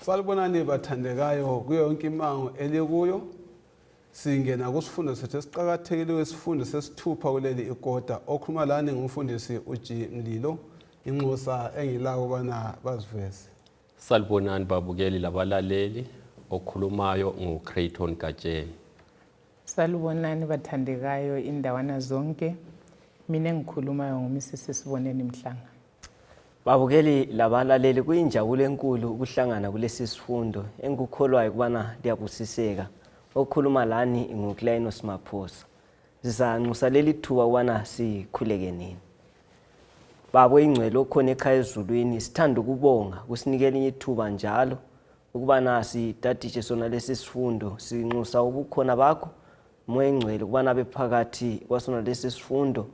Salibonani bathandekayo kuyo yonke imango elikuyo. Singena kusifundo sethu esiqakathekileyo isifundo sesithupha kuleli ikota. Okhuluma lani ngumfundisi uG Mlilo, inxusa engilako ukubana baziveze. Salibonani babukeli labalaleli, okhulumayo nguCrayton Gatsheni. Salibonani bathandekayo indawana zonke. Mina engikhulumayo nguMrs Siboneni Mhlanga. Babukeli labalaleli kuyinjabulo enkulu ukuhlangana kulesi sifundo engikukholwayo ukubana liyabusiseka. Okhuluma lani nguClainos Maphosa. Sizanxusa leli thuba ukubana sikhuleke nini. Baba oyingcwele okhona ekhaya ezulwini sithanda ukubonga kusinika elinye ithuba njalo ukubana sitaditshe sona lesi sifundo sinxusa ubukhona bakho moya engcwele ukubana bephakathi kwasona lesi sifundo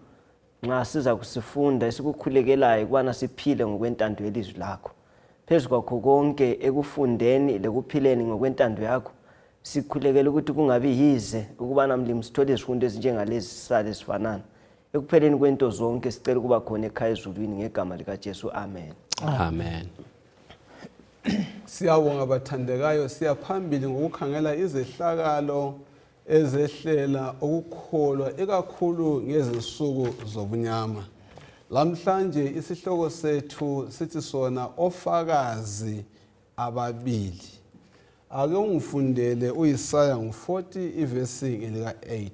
nxa siza kusifunda esikukhulekelayo ukubana siphile ngokwentando yelizwi lakho phezu kwakho konke ekufundeni lekuphileni ngokwentando yakho sikhulekela ukuthi kungabi yize ukubana mlimi sithole izifundo ezinjengalezi sisale sifanana ekupheleni kwento zonke sicela ukuba khona ekhaya ezulwini ngegama likaJesu amen amen Siyabonga bathandekayo siyaphambili ngokukhangela izehlakalo ezehlela ukukholwa ikakhulu ngezinsuku zobunyama. Lamhlanje isihloko sethu sithi sona ofakazi ababili. Ake ungifundele uIsaya ngu-40 ivesi ngelika-8.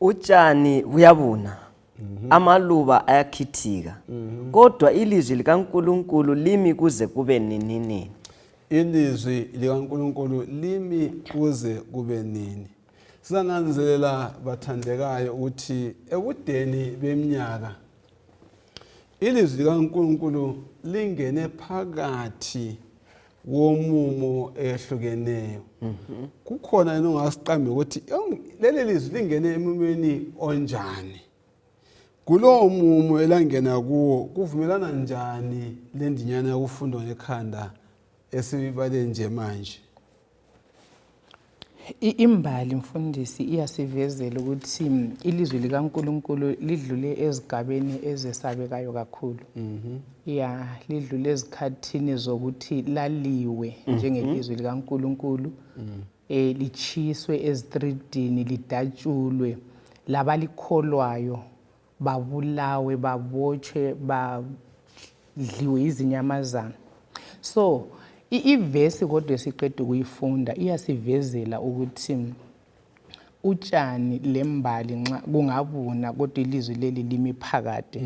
Utshani buyabuna, amaluba ayakhithika, kodwa ilizwi likaNkulunkulu limi kuze kube nininini. Ilizwi likaNkulunkulu limi kuze kube nini. Sizananzelela bathandekayo ukuthi ebudeni beminyaka ilizwi likaNkulunkulu lingene phakathi womumo ehlukeneyo. Kukhona yini ongasiqambi ukuthi leli lizwi lingene emumeni onjani? Kulowo mumo elangena kuwo kuvumelana njani le ndinyana yokufundwa ngekhanda esiyibale nje manje? Imbali mfundisi iyasivezela ukuthi ilizwi likaNkulunkulu lidlule ezigabeni ezesabekayo kakhulu. Ya, lidlule ezikhathini zokuthi laliwe njengelizwi likaNkulunkulu. Litshiswe ezitridini, lidatshulwe, labalikholwayo babulawe, babotshwe, badliwe izinyamazana. So ivesi kodwa esiqeda ukuyifunda iyasivezela ukuthi utshani lembali nxa kungabuna kodwa ilizwi leli limi phakade.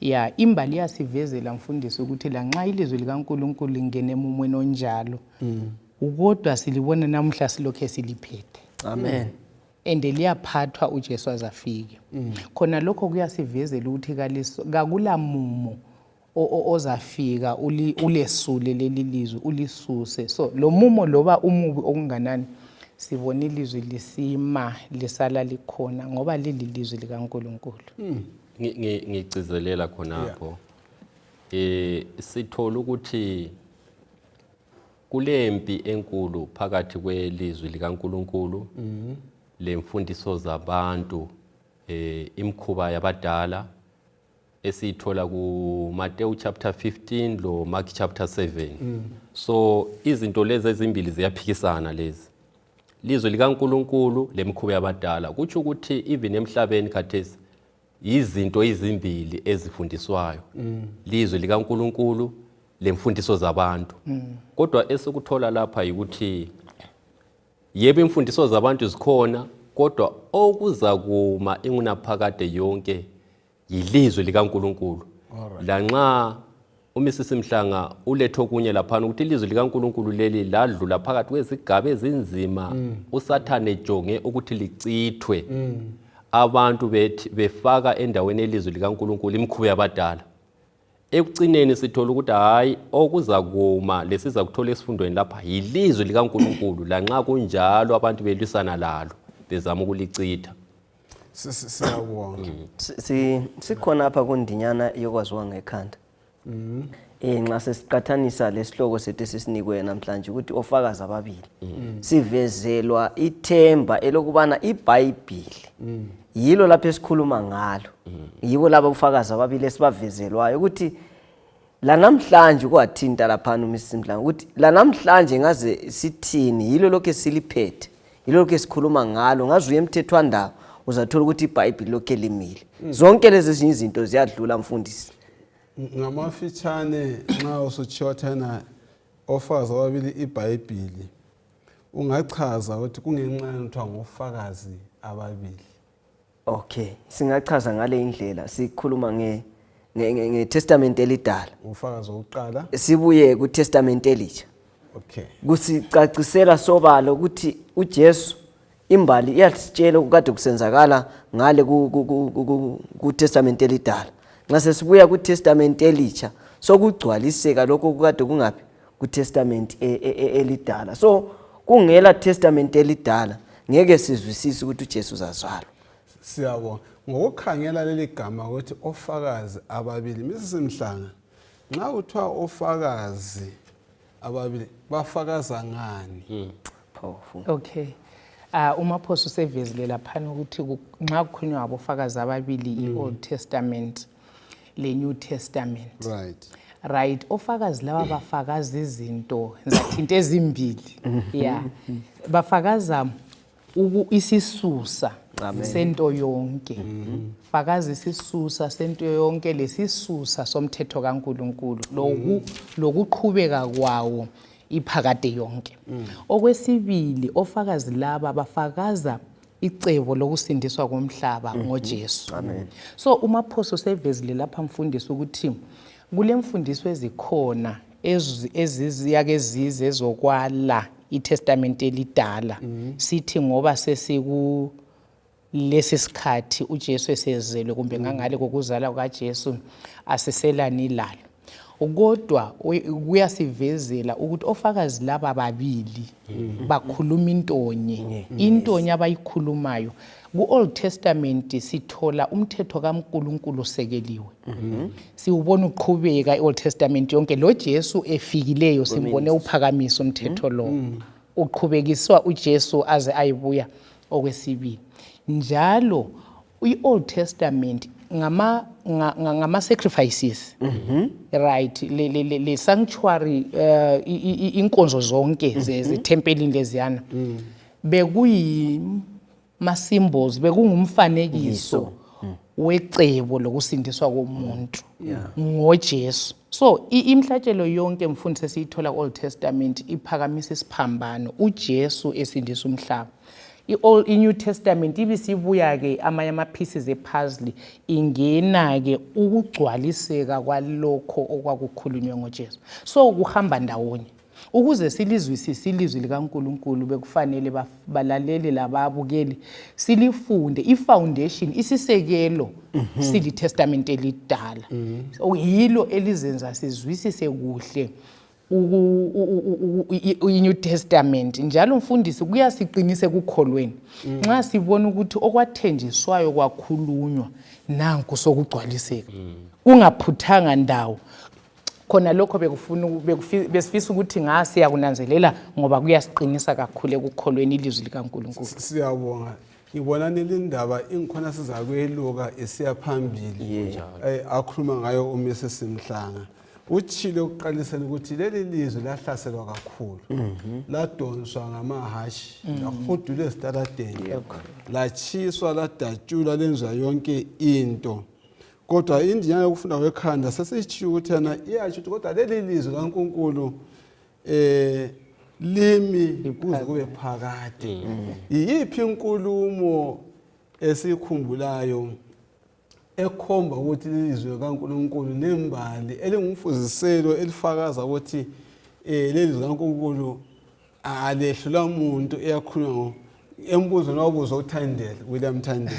Ya, imbali iyasivezela mfundisi ukuthi lanxa ilizwi likaNkulunkulu lingene emumweni onjalo, kodwa silibona namuhla silokhe siliphethe. Amen. And liyaphathwa uJesu azafike. Khona lokho kuyasivezela ukuthi kakula mumo ozafika ulesule leli lizwi ulisuse. So lo mumo loba umubi okunganani sibona ilizwi lisima lisala likhona ngoba lililizwi likaNkulunkulu. Ngigcizelela khonapho. Sithola ukuthi kulempi enkulu phakathi kwelizwi likaNkulunkulu lemfundiso zabantu, imikhuba yabadala esiyithola ku Matthew chapter 15 lo Mark chapter 7. So izinto lezi ezimbili ziyaphikisana lezi. Lizwi likaNkulunkulu lemikhuba yabadala kutsho ukuthi even emhlabeni khathesi yizinto ezimbili ezifundiswayo. Lizwi likaNkulunkulu lemfundiso zabantu. Kodwa esikuthola lapha yikuthi yebo imfundiso zabantu zikhona, kodwa okuzakuma ingunaphakade yonke yilizwi likaNkulunkulu. Lanxa uMrs Mhlanga ulethe okunye laphana ukuthi ilizwi likaNkulunkulu leli ladlula phakathi kwezigaba ezinzima, uSathane ejonge ukuthi lichithwe. Abantu bethi befaka endaweni yelizwi likaNkulunkulu imikhuba yabadala. Ekucineni sithola ukuthi hayi okuzakuma lesiza kuthola esifundweni lapha yilizwi likaNkulunkulu, lanxa kunjalo abantu belwisana lalo bezama ukulichitha. Siyabonga. Sikhona apha kundinyana yokwaziwa ngekhanda. Nxa sesiqathanisa lesihloko sethu esisinikwe namhlanje ukuthi ofakazi ababili, sivezelwa ithemba elokubana iBhayibhili yilo lapho esikhuluma ngalo. Yibo laba ofakazi ababili esibavezelwayo ukuthi Lanamhlanje kwathinta laphana uMrs Mhlanga ukuthi lanamhlanje ngaze sithini, yilo lokhu esiliphethe, yilo lokhu esikhuluma ngalo. Ngaze uye emthethwandaba uzathola ukuthi iBhayibhili lokhu elimile. Zonke lezi ezinye izinto ziyadlula, mfundisi. Ngamafitshane, nxa usutshiwa ofakazi ababili iBhayibhili, ungachaza ukuthi kungenxa yani kuthiwa ngofakazi ababili? Okay, singachaza ngale indlela. Sikhuluma nge ngeTestament elidala, ufakazi wokuqala, sibuye kuTestament elitsha. Kusicacisela sobala ukuthi uJesu, imbali iyasitshela okukade kusenzakala ngale kuTestament elidala. Nxa sesibuya kuTestament elitsha, sokugcwaliseka lokho kukade kungaphi kuTestament elidala. So kungela Testament elidala ngeke sizwisise ukuthi uJesu uzazalwa. Siyabonga. Ngokukhangela leli gama ukuthi ofakazi ababili, Mrs Mhlanga, nxa kuthiwa ofakazi ababili, bafakaza ngani? Powerful. Okay. Umaphoso usevezile laphana ukuthi nxa kukhulunywa ngabofakazi ababili, i-Old Testament le New Testament. Right, ofakazi laba bafakaza izinto ngizathinta ezimbili. Yeah. Bafakaza isisusa sento yonke. Fakaza isisusa sento yonke, lesisusa somthetho kaNkuluNkulu, loku lokuqhubeka kwawo iphakade yonke. Okwesibili, ofakazi laba bafakaza icebo lokusindiswa komhlaba ngoJesu. So umaphoso sevezile lapha, mfundisi, ukuthi kule mfundiso ezikhona eziyake zize ezokwala iTestament elidala, sithi ngoba sesiku lesi sikhathi uJesu esezelwe kumbe ngangale kokuzalwa kukaJesu asiselani lalo, kodwa kuyasivezela ukuthi ofakazi laba babili bakhuluma intonye, intonye abayikhulumayo. Ku-Old Testament sithola umthetho kaNkulunkulu usekeliwe, siwubona uqhubeka i-Old Testament yonke. Lo Jesu efikileyo simbone uphakamisa umthetho lo, uqhubekiswa uJesu aze ayibuya okwesibili. Njalo i-Old Testament ngama sacrifices, right, le sanctuary, inkonzo zonke zethempelini leziyana bekuyi ma symbols, bekungumfanekiso wecebo lokusindiswa komuntu ngoJesu. So imhlatshelo yonke, mfundisi, esiyithola ku-Old Testament iphakamisa isiphambano, uJesu esindisa umhlaba. I-New Testament ibisibuya-ke amanye ama-pieces epuzzle, ingena-ke ukugcwaliseka kwalokho okwakukhulunywe ngoJesu. So kuhamba ndawonye. Ukuze silizwisise ilizwi likaNkulunkulu, bekufanele balaleli lababukeli silifunde i-foundation, isisekelo siliTestament elidala. So yilo elizenza sizwisise kuhle i-New Testament. Njalo, mfundisi, kuyasiqinisa ekukholweni nxa sibona ukuthi okwathenjiswayo kwakhulunywa nanku sokugcwaliseka kungaphuthanga ndawo. Khona lokho bekufuna besifisa ukuthi nga siyakunanzelela ngoba kuyasiqinisa kakhulu ekukholweni ilizwi likaNkulunkulu. Siyabonga. Ngibona nilindaba ingikhona sizakweluka isiya phambili. Akhuluma ngayo uMrs Mhlanga, utshilo ekuqaliseni ukuthi leli lizwe lahlaselwa kakhulu, ladonswa ngamahashi, lahudulwa ezitaladeni, latshiswa, ladatshulwa, lenziwa yonke into. Kodwa indinyana yokufunda kwekhanda sesitshiyo ukuthi yena iyatsho ukuthi kodwa leli lizwi kaNkulunkulu limi kuze kube phakade. Yiyiphi inkulumo esikhumbulayo ekhomba ukuthi lilizwi likaNkulunkulu nembali elingumfuziselo elifakaza ukuthi leli lizwi likaNkulunkulu alehlula muntu, eyakhulunywa embuzweni wabuzwa uTyndale, William Tyndale?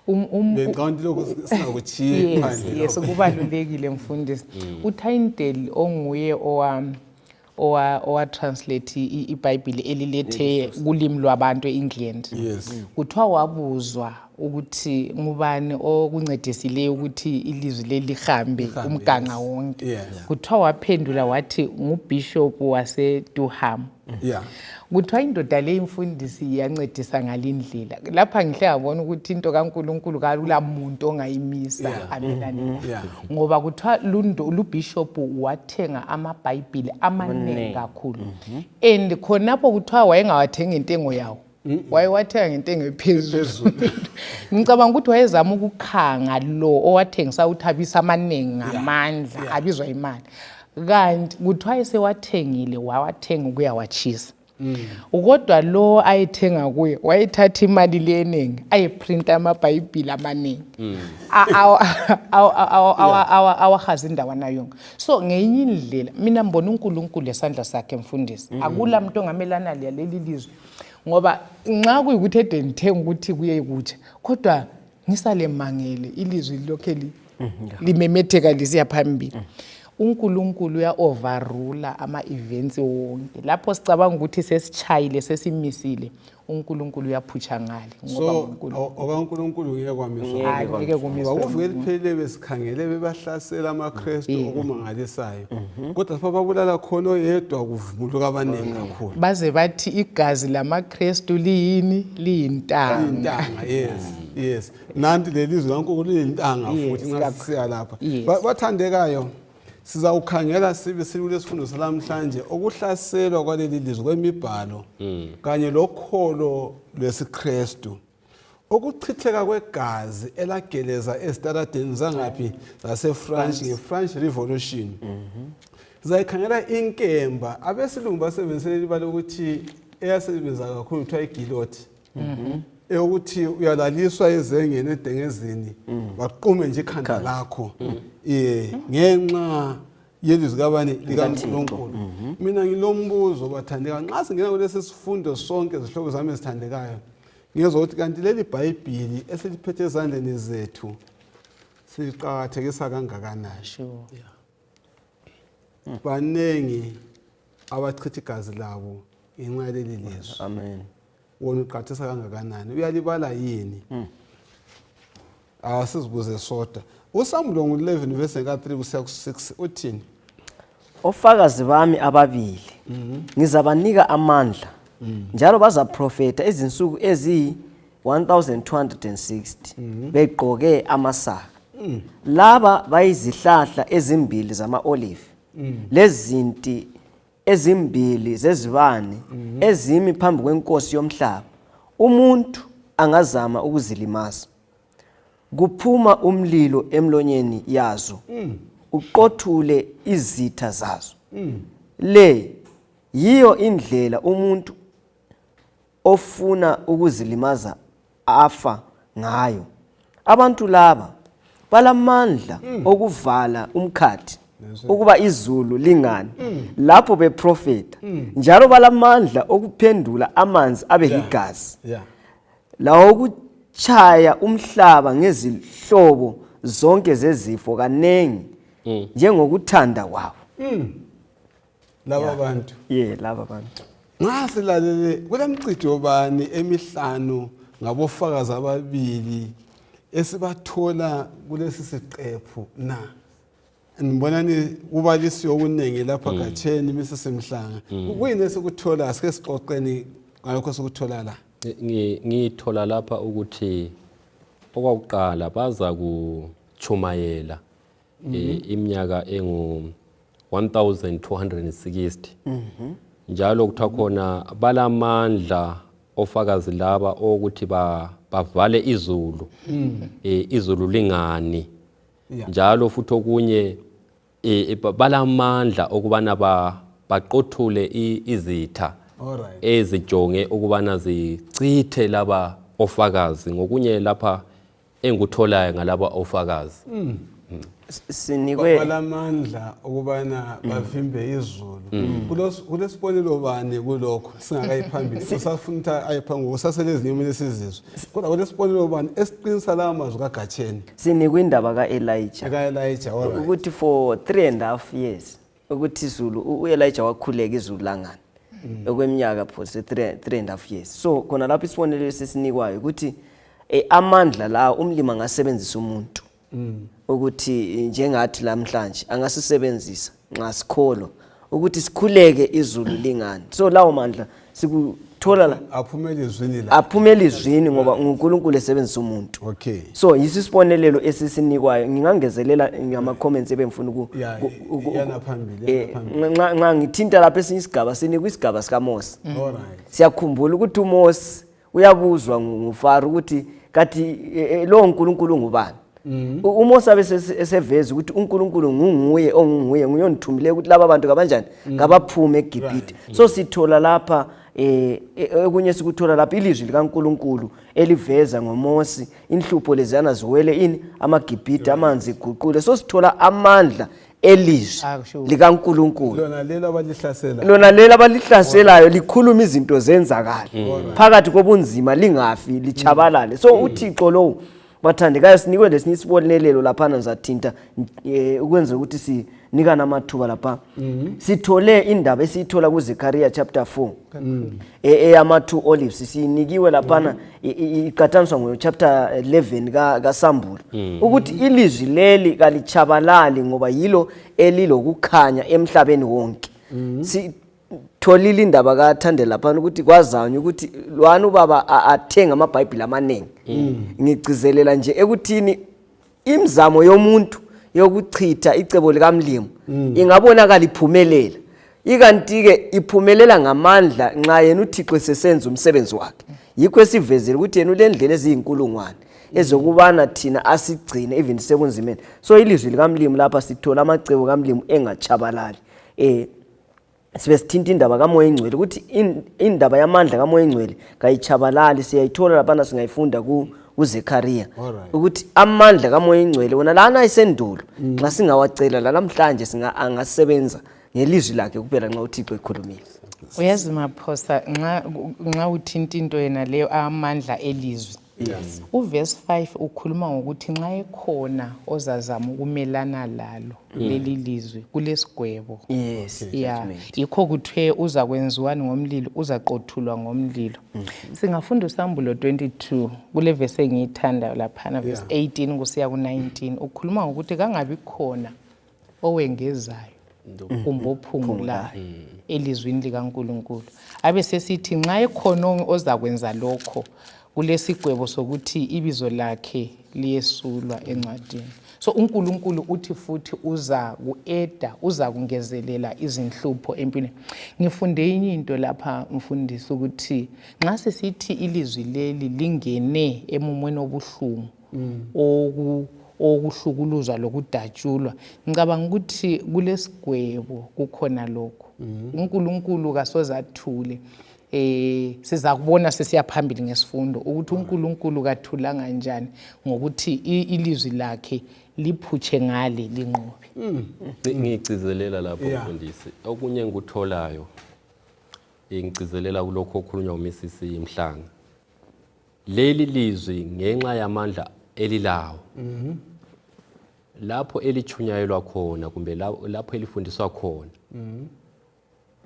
Bengicabanga ukuthi lokhu singakutshiyi phandle. Yes, kubalulekile, mfundisi. uTyndale onguye owa translate iBhayibheli elilethe kulimi lwabantu eEngland. Kuthiwa wabuzwa ukuthi ngubani okuncedisileyo ukuthi ilizwi leli lihambe Lihambe, umganga wonke. Kuthiwa waphendula wathi ngubishop waseDurham. Yeah. Kuthiwa indoda le imfundisi yancedisa ngalindlela. Lapha ngihle ngabona ukuthi into kaNkulunkulu kalula muntu ongayimisa amelane nayo. Ngoba kuthiwa lubishop wathenga amaBhayibhili amaningi kakhulu. And khonapho kuthiwa wayengawathengi ngentengo yawo. Wayewathenga ngentengo ephezulu. Ngicabanga ukuthi wayezama ukukhanga lo owathengisa ukuthi abisa amaningi ngamandla abizwa imali. Kanti kuthiwa esewathengile wawathenga ukuyawatshisa. Kodwa lo ayethenga kuye wayethatha imali le eningi ayeprinta amaBhayibhili amaningi awahaza indawana yonke. So ngenye indlela mina ngibona uNkulunkulu esandla sakhe mfundisi, akula muntu ongamelana leli lizwi, ngoba nxa kuyikuthi ede ngithenga ukuthi kuye kutsha, kodwa ngisale mangele ilizwi lokhe limemetheka lisiya phambili. uNkulunkulu uya-overrula ama-events wonke. Lapho sicabanga ukuthi sesichayile sesimisile, uNkulunkulu uyaphutsha ngale. So okaNkulunkulu ngeke kwamiswa. Ngeke kumiswe. Ngoba eliphelele besikhangele bebahlasela amaKrestu okumangalisayo. Kodwa lapho babulala khona oyedwa kuvumuluka abaningi kakhulu. Baze bathi igazi lamaKrestu liyini? Liyintanga. Liyintanga, yes. Yes. Nanti lelizwi laNkulunkulu liyintanga futhi nxa sisiya lapha. Bathandekayo, sizawukhangela sibe sikulesifundo salamhlanje okuhlaselwa kwaleli lizwi kwemibhalo kanye lokholo lwesiKrestu. Ukuchitheka kwegazi elageleza ezitaradeni zangaphi zaseFrance ngeFrench Revolution. Sizayikhangela inkemba abesilungu basebenzise leli bala ukuthi eyasebenza kakhulu kuthiwa igilothi. Eyokuthi uyalaliswa ezengeni edengezini baqume nje ikhanda lakho ngenxa yelizwi kabani likaNkulunkulu. Mina ngilombuzo bathandekayo, nxa singena kulesi sifundo sonke zihlobo zami ezithandekayo, ngiyezwa ukuthi kanti leli Bhayibhili esiliphethe ezandleni zethu siliqakathekisa kangakanani? Baningi abachitha igazi labo ngenxa yaleli lizwi. Amen. Wona uqathisa kangakanani? Uyalibala yini? Asizibuze sodwa. USamuel ngu-11 verse ka-3 kusiya ku-6 uthini? Ofakazi bami ababili ngizabanika amandla, njalo bazaprofetha izinsuku eziyi-1260 begqoke amasaka. Laba bayizihlahla ezimbili zama-olive lezinti ezimbili zezibane ezimi phambi kwenkosi yomhlaba. Umuntu angazama ukuzilimaza, kuphuma umlilo emlonyeni yazo uqothule izitha zazo. Le yiyo indlela umuntu ofuna ukuzilimaza afa ngayo. Abantu laba balamandla okuvala umkhathi ukuba izulu lingani lapho beprofeta, njalo balamandla okuphendula amanzi abe yigazi, lawokuchaya umhlaba ngezihlobo zonke zezifo kaningi njengokuthanda kwabo. Laba bantu. Laba bantu. Nxa silalele kulemcijo bani emihlanu ngabofakazi ababili esibathola kulesi siqephu na? Ngibonani kubalisiwe okuningi lapha Gatsheni Mrs Mhlanga. Kuyini esikuthola? Sike sixoxeni ngalokho esikuthola la. Ngithola lapha ukuthi okwakuqala baza kuchumayela iminyaka engu 1260, njalo kuthiwa khona balamandla ofakazi laba okuthi bavale izulu, izulu lingani. Njalo futhi okunye balamandla okubana baqothule izitha ezijonge ukubana zichithe laba ofakazi. Ngokunye lapha engikutholayo ngalaba ofakazi. Sinikwe balamandla ukubana bavimbe izulu. Kulesibonelo bani kulokho singakayi phambili? Usafuna ukuthi aye phambili, usasele ezinye kumele sizizwe. Kodwa kulesibonelo bani esiqinisa lawa mazwi kaGatsheni? Sinikwe indaba ka-Elijah. Ka-Elijah, all right. Ukuthi for 3.5 years ukuthi izulu u-Elijah wakhuleka izulu langani okweminyaka phose 3.5 years. So khona lapho isibonelo esisinikwayo ukuthi amandla la umlimi angasebenzisa umuntu ukuthi njengathi lamhlanje angasisebenzisa nxa sikholwa Ukuthi sikhuleke izulu lingani. So lawo mandla sikuthola la aphuma elizwini la. Aphuma elizwini ngoba nguNkulunkulu esebenzisa umuntu. So yiso isibonelelo esisinikwayo. Ngingangezelela ngama comments ebengifuna uku Yana phambili, yana phambili. Nxa ngithinta lapha esinye isigaba, sinikwa isigaba sikaMose. All right. Siyakhumbula ukuthi uMose uyabuzwa nguFaro ukuthi kathi lo uNkulunkulu ngubani? UMose abe eseveza ukuthi uNkulunkulu ngunguye ongunguye, nguye ondithumileyo ukuthi laba bantu kabanjani? Kabaphume eGibhithe. So sithola lapha okunye sikuthola lapha ilizwi likaNkulunkulu eliveza ngoMose inhlupho leziyana ziwele ini amaGibhithe, amanzi guqule. So sithola amandla elizwi likaNkulunkulu. Lona lelo abalihlaselayo. Lona lelo abalihlaselayo likhuluma izinto zenzakala. Phakathi kobunzima lingafi lichabalale. So uThixo lowo bathandekayo sinikwe lesinye isibonelelo laphana, ngizathinta ukwenza ukuthi sinikane amathuba lapha. Sithole indaba esiyithola kuZechariah chapter 4. Eyama 2 olives sinikiwe laphana, iqathaniswa ngo chapter 11 kaSambulo ukuthi ilizwi leli kalichabalali ngoba yilo elilokukhanya emhlabeni wonke. Sitholile indaba kaThandela laphana ukuthi kwazanywa ukuthi lwana ubaba athenga amaBhayibheli amaningi. Ngigcizelela nje ekuthini imizamo yomuntu yokuchitha icebo likaMlimi ingabonakala iphumelela, ikanti-ke iphumelela ngamandla nxa yena uThixo esesenza umsebenzi wakhe. Yikho esivezele ukuthi yena ulendlela eziyinkulungwane ezokubana thina asigcine even sebunzimeni. So ilizwi likaMlimi lapha sithola amacebo kaMlimi engachabalali. Sibe sithinta indaba kaMoya Engcwele ukuthi indaba yamandla kaMoya Engcwele kayichabalali. Siyayithola laphana, singayifunda kuZechariah ukuthi amandla kaMoya Engcwele wona lana ayisendulo nxa singawacela la namhlanje angasebenza ngelizwi lakhe kuphela nxa uThixo ekhulumile. Uyazi Maphosa, nxa uthinta into yena leyo amandla elizwi, uverse 5 ukhuluma ngokuthi nxa ekhona ozazama ukumelana lalo leli lizwi kulesigwebo. Judgment. Yikho kuthiwe uza kwenziwani ngomlilo, uzaqothulwa ngomlilo. Singafunda uSambulo 22 kule verse engiyithandayo laphana, verse 18 kusiya ku-19, ukhuluma ngokuthi kangabi khona owengezayo kumbe ophungulayo elizwini likaNkulunkulu. Abe sesithi nxa ekhona ozakwenza lokho kulesigwebo sokuthi ibizo lakhe liyesulwa encwadini. So uNkulunkulu uthi futhi uza kueda, uza kungezelela izinhlupho empilweni. Ngifunde enye into lapha mfundisi, ukuthi nxa sisithi ilizwi leli lingene emumweni obuhlungu okuhlukuluzwa lokudatshulwa, ngicabanga ukuthi kulesigwebo kukhona lokho. uNkulunkulu kasoze athule. Sizakubona sesiya phambili ngesifundo ukuthi uNkulunkulu kathulanga kanjani ngokuthi ilizwi lakhe liphutshe ngale linqobe. Ngigcizelela lapho mfundisi, okunye engikutholayo ngigcizelela kulokho okukhulunywa uMrs Mhlanga. Leli lizwi ngenxa yamandla elilawo lapho elichunyayelwa khona kumbe lapho elifundiswa khona,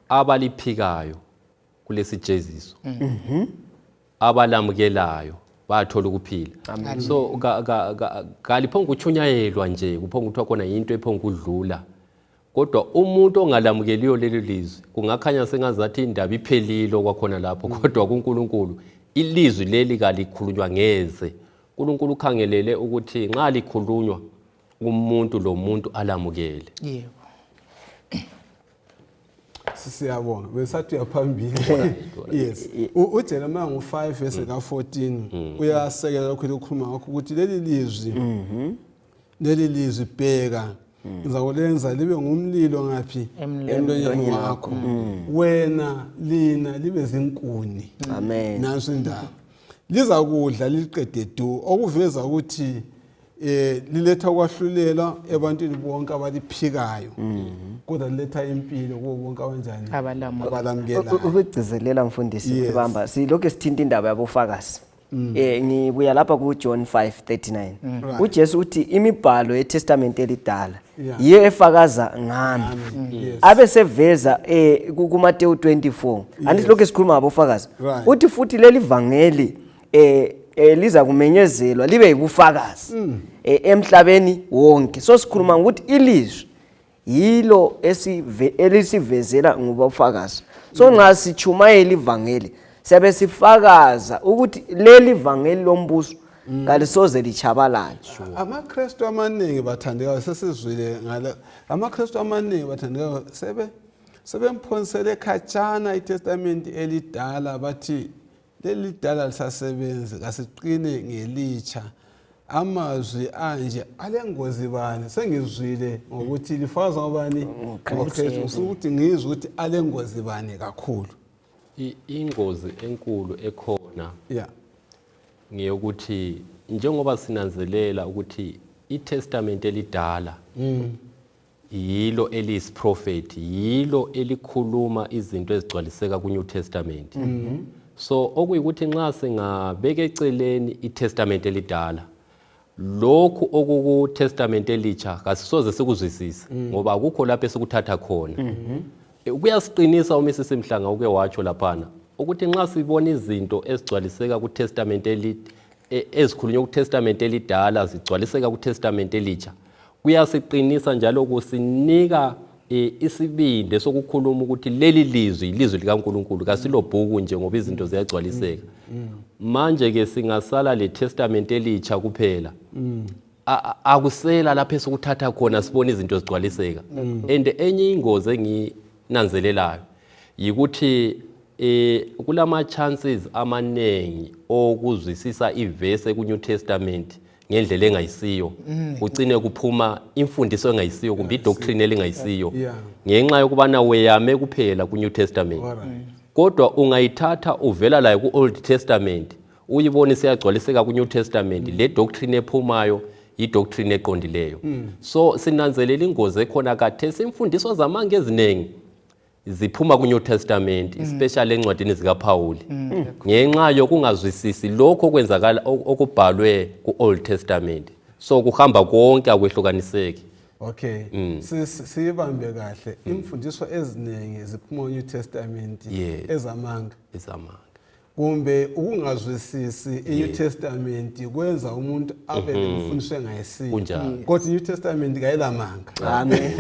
abaliphikayo kulesijeziso, abalamukelayo bayathola ukuphila. So kaliphonga ukuchunyayelwa nje, kuphonga kuthiwa khona yinto ephonga ukudlula, kodwa umuntu ongalamukeliyo leli lizwi kungakhanya sengazathi indaba iphelile okwakhona lapho, kodwa kuNkulunkulu ilizwi leli kalikhulunywa ngeze. uNkulunkulu ukhangelele ukuthi nxa likhulunywa umuntu lomuntu alamukele. Yebo. Siyabonga. Besathi uyaphambili. Yes. UJeremiah ngo-5 verse ka-14 uyasekela lokhu lokukhuluma ngakho ukuthi leli lizwi, leli lizwi, bheka ngizakulenza libe ngumlilo ngaphi? Emlonyeni wakho. Wena lina libe zinkuni. Amen. Nanso indaba. Liza kudla liqede du, okuveza ukuthi liletha ukwahlulelwa ebantwini bonke abaliphikayo, kodwa liletha impilo kubo bonke abanjani? Abalamukelayo. Ukugcizelela mfundisi, ukubamba silokhu sithinta indaba yabofakazi. Ngibuya lapha ku John 5:39. UJesu uthi imibhalo yeTestament elidala yiyo efakaza ngami. Abe seveza kuMateyu 24. Andithi lokhu esikhuluma ngabofakazi. Uthi futhi leli vangeli liza kumenyezelwa libe yibufakazi emhlabeni wonke. So sikhuluma ngokuthi ilizwi Yilo elisivezela ngobufakazi. So nxa sichumayela ivangeli siyabe sifakaza ukuthi leli vangeli lombuso kalisoze litshabalale. AmaKristu amaningi bathandekayo, sesizwile ngale, amaKristu amaningi bathandekayo sebemphonsele khatshana iTestament elidala, bathi leli lidala lisasebenzi, kasiqine ngelitsha. Amazwi anje alengozi bani? Sengizwile ngokuthi lifakaza ngobani? NgoKristu. Ukuthi ngizwe ukuthi alengozi bani kakhulu. Ingozi enkulu ekhona ngeyokuthi njengoba sinanzelela ukuthi iTestament elidala yilo eliyisiprofethi, yilo elikhuluma izinto ezigcwaliseka ku-New Testament. So okuyikuthi nxa singabeka eceleni iTestament elidala, lokhu okuku-Testament elitsha kasisoze sikuzwisise, ngoba akukho lapho esikuthatha khona. Kuyasiqinisa uMrs Mhlanga uke watsho laphana ukuthi nxa sibona izinto ezigcwaliseka ku-Testament ezikhulunywa ku-Testament elidala zigcwaliseka ku-Testament elitsha, kuyasiqinisa njalo kusinika isibindi sokukhuluma ukuthi leli lizwi ilizwi likaNkulunkulu, kasilobhuku nje ngoba izinto ziyagcwaliseka. Manje ke singasala le Testament elitsha kuphela, akusela lapho esikuthatha khona sibone izinto zigcwaliseka. And enye ingozi enginanzelelayo yikuthi kulama chances amaningi okuzwisisa ivesi ku New Testament ngendlela engayisiyo, kucine kuphuma imfundiso engayisiyo kumbe idoctrine elingayisiyo, ngenxa yokubana weyame kuphela ku New Testament. Kodwa ungayithatha uvela layo ku Old Testament, uyibone siyagcwaliseka ku New Testament, le doctrine ephumayo idoctrine eqondileyo. So sinanzelela ingozi ekhona kathesi, imfundiso zamanga eziningi ziphuma ku New Testament, especially encwadini zikaPaul, ngenxa yokungazwisisi lokho okwenzakala okubhalwe ku Old Testament. So kuhamba konke, akwehlukaniseki. Okay, siyibambe kahle. Imfundiso eziningi ziphuma ku New Testament ezamanga. Ezamanga. Kumbe ukungazwisisi i-New Testament kwenza umuntu abe nemfundiso engayisiyo. Kunjalo. Kodwa i-New Testament kayilamanga. Amen.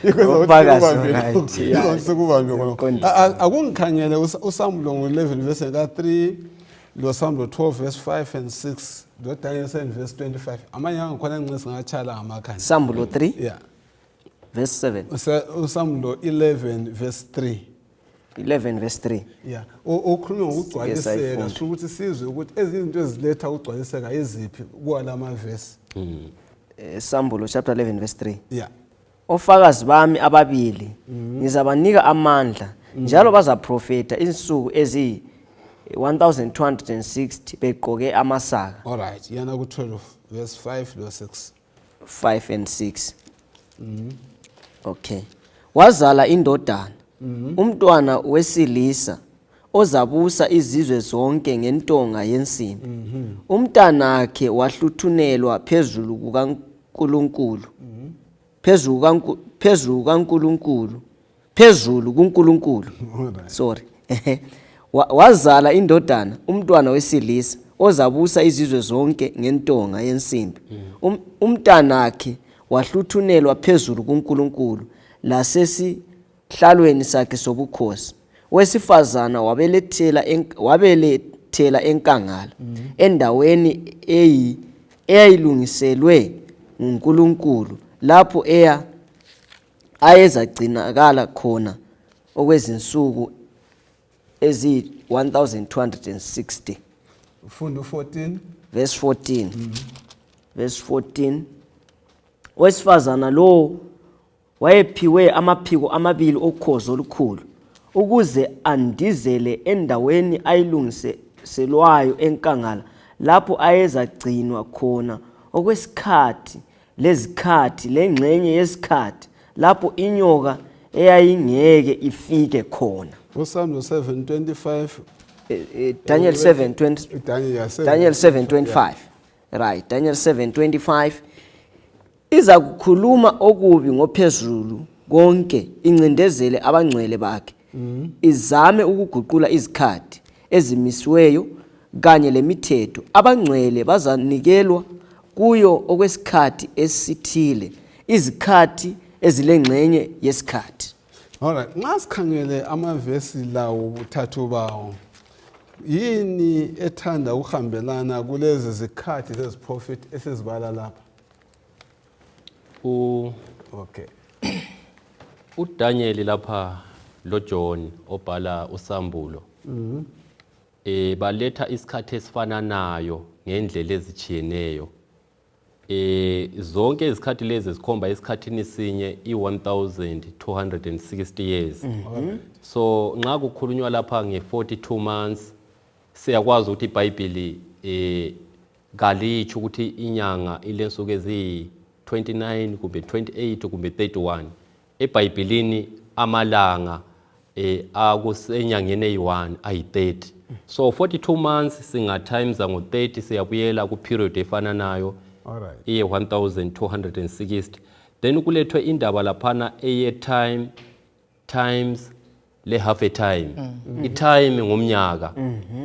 Ikwenza ukuthi Ubufakazi, sikubambe right, lokho. yeah. Sikubambe khonokho. Qondile. Akungikhangele uSambulo ngo-11 verse ka-3, lo Sambulo 12 verse 5 and 6, lo Daniel 7 verse 25. Amanye angikhona encinci singatshala ngamakhanda. Sambulo 3 verse 7. USambulo 11 verse 3. 11 verse 3. Yeah. Ukhuluma ngokugcwaliseka, sayifunda. sho ukuthi sizwe ukuthi ezinye izinto eziletha ukugcwaliseka iziphi kwalama verse. Sambulo chapter 11 verse 3. Ofakazi bami ababili ngizabanika amandla, njalo bazaprofeta insuku eziyi 1260 begqoke amasaka. All right. Yana ku 12 verse 5 lo 6. 5 and 6. Okay. Wazala indodana, umntwana wesilisa ozabusa izizwe zonke ngentonga yensimbi. Umntanakhe wahluthunelwa phezulu kukaNkulunkulu. Phezulu kukaNkulunkulu. Phezulu kuNkulunkulu. Sorry. Wazala indodana, umntwana wesilisa ozabusa izizwe zonke ngentonga yensimbi. Umntanakhe wahluthunelwa phezulu kuNkulunkulu lasesihlalweni sakhe sobukhosi. Wesifazana wabelethela enkangala, endaweni eyayilungiselwe nguNkulunkulu, lapho ayezagcinakala khona okwezinsuku eziyi 1260. Fundo 14. Verse 14. Verse 14. Wesifazana lo wayephiwe amaphiko amabili okhozi olukhulu ukuze andizele endaweni ayilungiselwayo enkangala, lapho ayezagcinwa khona okwesikhathi lezikhathi lengxenye yesikhathi, lapho inyoka eyayingeke ifike khona. USambulo 7:25. Daniel 7:20. Daniel, yeah, 7. Daniel 7:25. Right, Daniel 7:25. Iza kukhuluma okubi ngophezulu konke, incindezele abangcwele bakhe, izame ukuguqula izikhathi ezimisiweyo kanye lemithetho. Abangcwele bazanikelwa kuyo okwesikhathi esithile, izikhathi ezilengxenye yesikhathi. Alright, nxa sikhangele amavesi lawo buthathu bawo, yini ethanda ukuhambelana kulezi zikhathi zeziprofethi esizibala lapha? U Okay. uDaniel lapha loJohn obhala usambulo. Baletha isikhathi esifananayo ngendlela ezitshiyeneyo. Zonke izikhathi lezi zikhomba esikhathini sinye i-1260 years. So nxa kukhulunywa lapha nge-42 months, siyakwazi ukuthi iBhayibheli kalitsho ukuthi inyanga ilensuku eziyi-29 kumbe 28 kumbe 31. EBhayibhelini amalanga akusenyangeni eyi-1 ayi-30. So 42 months singa times ngo-30, siyabuyela ku-period efananayo iye 1260. Then kulethwe indaba laphana eye time, times le half a time. I-time ngumnyaka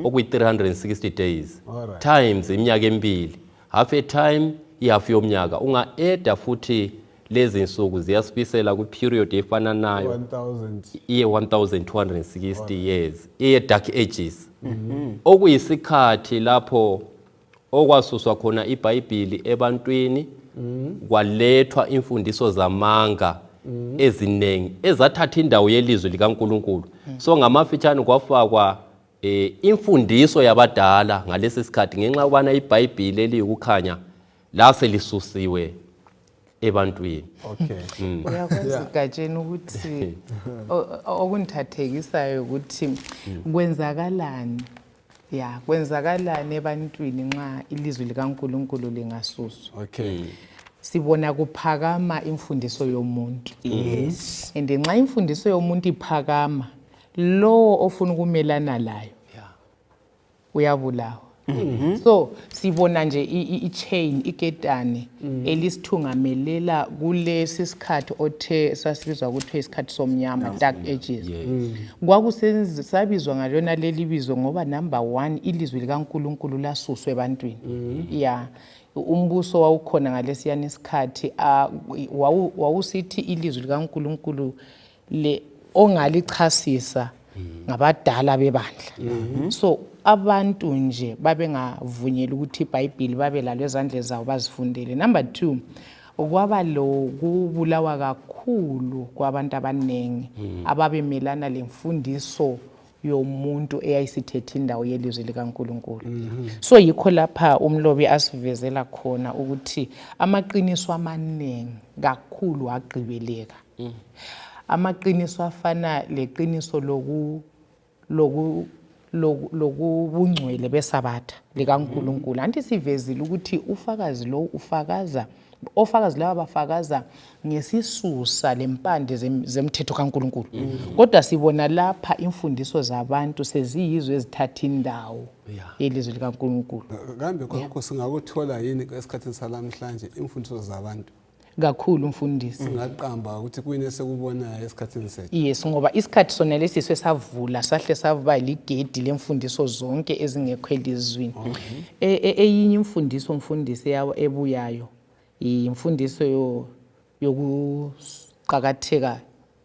okuyi-360 days times iminyaka emibili, half a time ihafu yomnyaka. Unga-eda futhi lezi nsuku, ziyasibisela kwi-period efananayo 1000 iye 1260 years, iye dark ages, okuyisikhathi lapho okwasuswa khona iBhayibhili ebantwini, kwalethwa imfundiso zamanga eziningi ezathatha indawo yelizwi likaNkuluNkulu. So ngamafitshane, kwafakwa imfundiso yabadala ngalesi sikhathi ngenxa yokubana iBhayibhili eliyikukhanya lase lisusiwe ebantwini. Uyakwazi, Gatsheni, ukuthi okungithathekisayo ukuthi kwenzakalani, ya, kwenzakalani ebantwini nxa ilizwi likaNkulunkulu lingasuswa? Sibona kuphakama imfundiso yomuntu. And nxa imfundiso yomuntu iphakama, lowo ofuna ukumelana layo uyabulawa. So sibona nje i-chain, iketane elisithungamelela kulesi sikhathi othe sasibizwa kuthiwe isikhathi somnyama, dark ages. Kwakusabizwa ngalona leli bizo ngoba, number one, ilizwi likaNkulunkulu lasuswa ebantwini. Ya, umbuso wawukhona ngalesiyana isikhathi wawusithi ilizwi likaNkulunkulu le ongalichasisa ngabadala bebandla. So abantu nje babengavunyelwa ukuthi iBhayibhili babe lalo ezandleni zabo bazifundele. Number two, kwaba lokubulawa kakhulu kwabantu abaningi ababemelana lemfundiso yomuntu eyayisithethe indawo yelizwi likaNkulunkulu. So yikho lapha umlobi asivezela khona ukuthi amaqiniso amaningi kakhulu agqibeleka, amaqiniso afana leqiniso loku loku loku- lokubungcwele besabatha likaNkulunkulu. Anti sivezile ukuthi ufakazi lo ufakaza, ofakazi laba bafakaza ngesisusa lempande zemthetho kaNkulunkulu, kodwa sibona lapha imfundiso zabantu seziyizo ezithatha indawo yelizwi likaNkulunkulu. Kambe khonokho singakuthola yini esikhathini salamhlanje, imfundiso zabantu? Kakhulu, mfundisi. Singaqamba ukuthi kuyini esikubonayo esikhathini sethu? Yes, ngoba isikhathi sona lesi sesavula, sahle saba ligedi lemfundiso zonke ezingekho elizwini. Eyinye imfundiso, mfundisi, ebuyayo imfundiso yokuqakatheka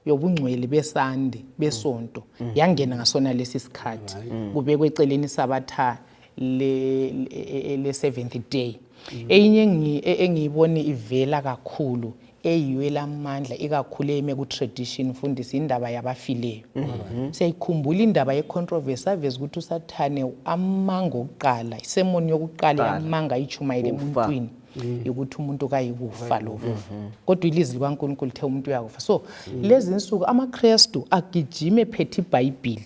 yobungcwele besande, besonto, yangena ngasona lesi sikhathi, kubekwe eceleni isabatha le seventh day. Eyinye engiyibone ivela kakhulu, eyiyo elamandla ikakhulu, eyime ku-tradition, mfundisi, indaba yabafileyo. Siyayikhumbula indaba ye-controversy, saveza ukuthi uSathane amanga okuqala, isemoni yokuqala yamanga ayichumayele Ukufa. emuntwini ukuthi umuntu kayikufa lo, kodwa ilizwi likaNkulunkulu lithe umuntu uyakufa. So lezi nsuku amaKrestu agijime phethe iBhayibhili,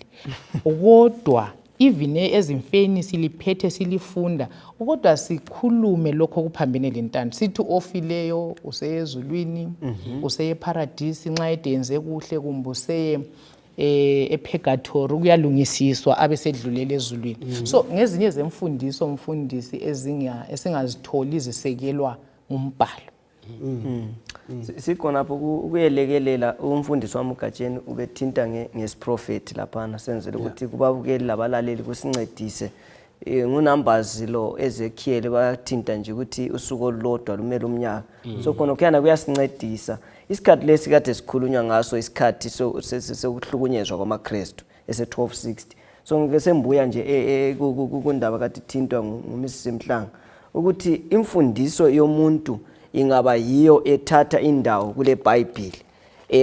kodwa even ezimfeni siliphethe, silifunda, kodwa sikhulume lokho okuphambene lentando, sithi ofileyo useyezulwini, useye paradisi nxa edenze kuhle, kumbe useye epurgatory kuyalungisiswa abe sedlulela ezulwini. So ngezinye zemfundiso, mfundisi, esingazitholi zisekelwa ngumbhalo. Sikhonapho ukuyelekelela umfundisi wami uGatsheni ubethinta ngesiprofethi laphana, senzele ukuthi kubabukeli labalaleli kusincedise. NguNumbers lo Ezekiel bayathinta nje ukuthi usuku olulodwa lumele umnyaka, so khona kuyana kuyasincedisa. Isikhathi lesi kade sikhulunywa ngaso isikhathi sokuhlukunyezwa kwamaKristu ese-1260. So ngike sembuya nje kundaba kade ithintwa nguMrs Mhlanga ukuthi imfundiso yomuntu ingaba yiyo ethatha indawo kule Bhayibhili.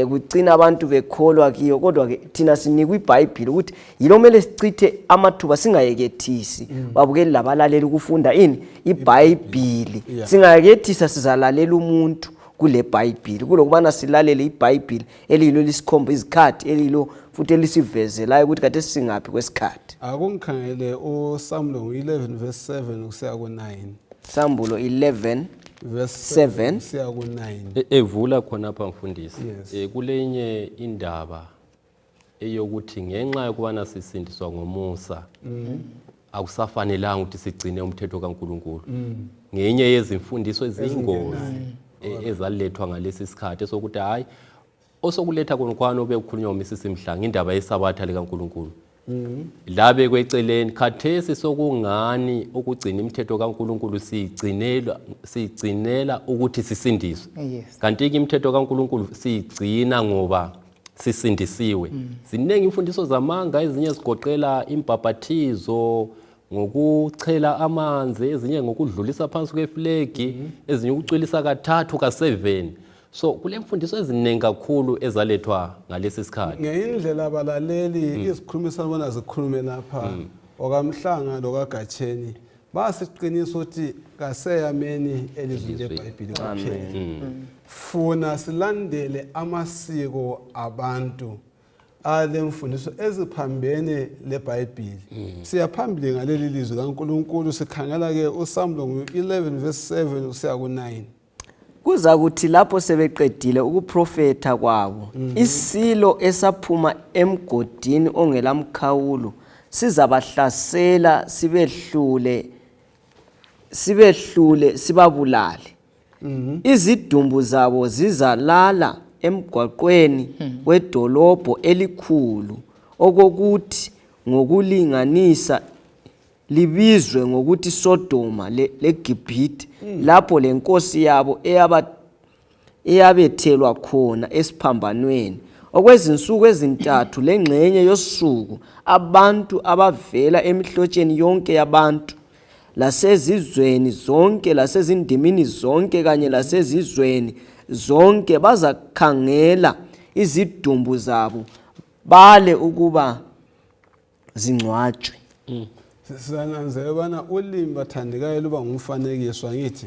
Kucina abantu bekholwa kiyo, kodwa ke thina sinikwa iBhayibhili ukuthi yilo mele sichithe amathuba singayekethisi. Babukeli labalaleli ukufunda ini iBhayibhili. Singayekethisa sizalalela umuntu kule Bhayibhili kulokubana silalele iBhayibhili eliyilo lisikhomba izikhathi, eliyilo futhi elisivezelayo ukuthi kade singaphi kwesikhathi. Akungikhangele uSambulo 11 verse 7 kusiya ku-9. Sambulo 11 verse 7 kusiya ku-9. Evula khonapha mfundisi. Yes. Kulenye indaba eyokuthi ngenxa yokubana sisindiswa ngomusa akusafanelanga ukuthi sigcine umthetho kaNkulunkulu. Ngenye yezimfundiso eziyingozi ezalethwa ngalesi sikhathi esokuthi hayi osokuletha khona obekukhulunywa nguMrs Mhlanga indaba yesabatha likaNkulunkulu. Labe kweceleni khathesi sokungani ukugcina imithetho kaNkulunkulu siyigcinela ukuthi sisindiswe. Kanti ke imithetho kaNkulunkulu siyigcina ngoba sisindisiwe. Ziningi imfundiso zamanga, ezinye zigoqela imbhaphathizo ngokuchela amanzi, ezinye ngokudlulisa phansi kweflegi, ezinye ukucwilisa 3 ka7. So kule mfundiso eziningi kakhulu ezalethwa ngalesi sikhathi. Ngendlela abalaleli izikhulumisana bona zikhulume lapha okaMhlanga lokaGatsheni basiqinisa ukuthi kaseyameni elizwi leBhayibhili kuphela. Funa silandele amasiko abantu alemfundiso eziphambene leBhayibhili. Siyaphambili ngaleli lizwi kaNkulunkulu, sikhangela ke uSambulo 11 verse 7 kusiya ku-9. Kuzakuthi lapho sebeqedile ukuprofetha kwabo, isilo esaphuma emgodini ongelamkhawulo sizabahlasela sibehlule sibabulale. Izidumbu zabo zizalala emgwaqweni wedolobho elikhulu, okokuthi ngokulinganisa libizwe ngokuthi Sodoma leGibhithe, lapho lenkosi yabo eyabethelwa khona esiphambanweni. Okwezinsuku ezintathu lengxenye yosuku abantu abavela emihlotsheni yonke yabantu lasezizweni zonke lasezindimini zonke kanye lasezizweni zonke bazakhangela izidumbu zabo bale ukuba zingcwatshwe. Siyananzelela ubana ulimi bathandekayo luba ngumfanekiso, angithi?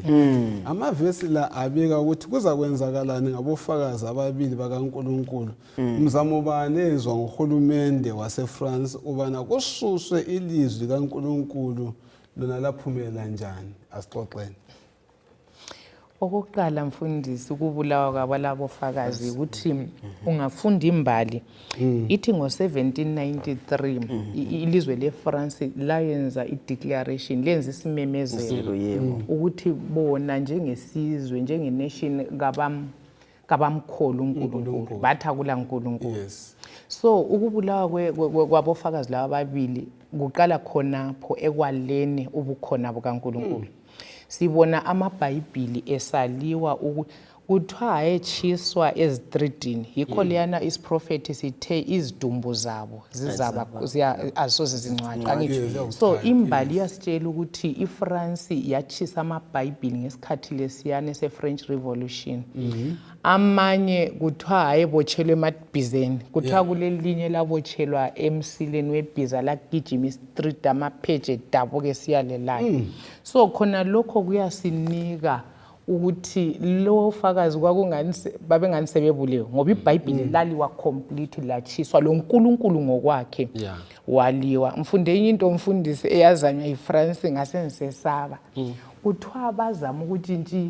Amavesi la abika ukuthi kuzakwenzakalani ngabofakazi ababili bakaNkulunkulu. Mzamo bani eyenzwa nguhulumende waseFrance ubana kususwe ilizwi likaNkulunkulu lona laphumelela njani? Asixoxeni. Okokuqala mfundisi, ukubulawa kwabalabofakazi ukuthi ungafunda imbali ithi ngo-1793 ilizwe leFrance layenza i-declaration, lenza isimemezelo ukuthi bona njengesizwe, njenge-nation kabamkholo uNkulunkulu, bathi akula Nkulunkulu. So ukubulawa kwabofakazi laba ababili kuqala khonapho ekwaleni ubukhona bukaNkulunkulu. Sibona amaBhayibhili esaliwa, kuthiwa ayetshiswa ezitridini, yikho leyana isiprofethi sithe izidumbu zabo zizaba azisoze zingcwatshwe, angithi? So imbali iyasitshela ukuthi iFrance yatshisa amaBhayibhili ngesikhathi lesiyana se-French Revolution. Amanye kuthiwa ayebotshelwe emabhizeni, kuthiwa kulelinye labotshelwa emsileni webhiza lagijima istreet amapheji edabuka esiyalelayo. So khona lokho kuyasinika ukuthi lo fakazi kwakungani babengani sebebulewe, ngoba iBhayibhili laliwa complete, latshiswa, lo Nkulunkulu ngokwakhe waliwa. Mfunde enye into mfundisi eyazanywa yiFrance ngase ngisesaba. Kuthiwa bazama ukutshintsha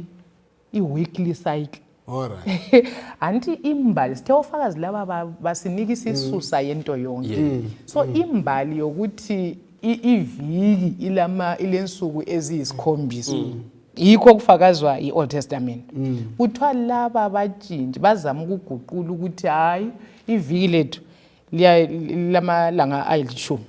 i-weekly cycle. Anti imbali sithe ofakazi laba basinika isisusa yento yonke. So imbali yokuthi iviki ilensuku eziyisikhombisa yikho kufakazwa i-Old Testament. Kuthiwa laba batshintshi bazama ukuguqula ukuthi hayi iviki lethu liya lamalanga ayilishumi.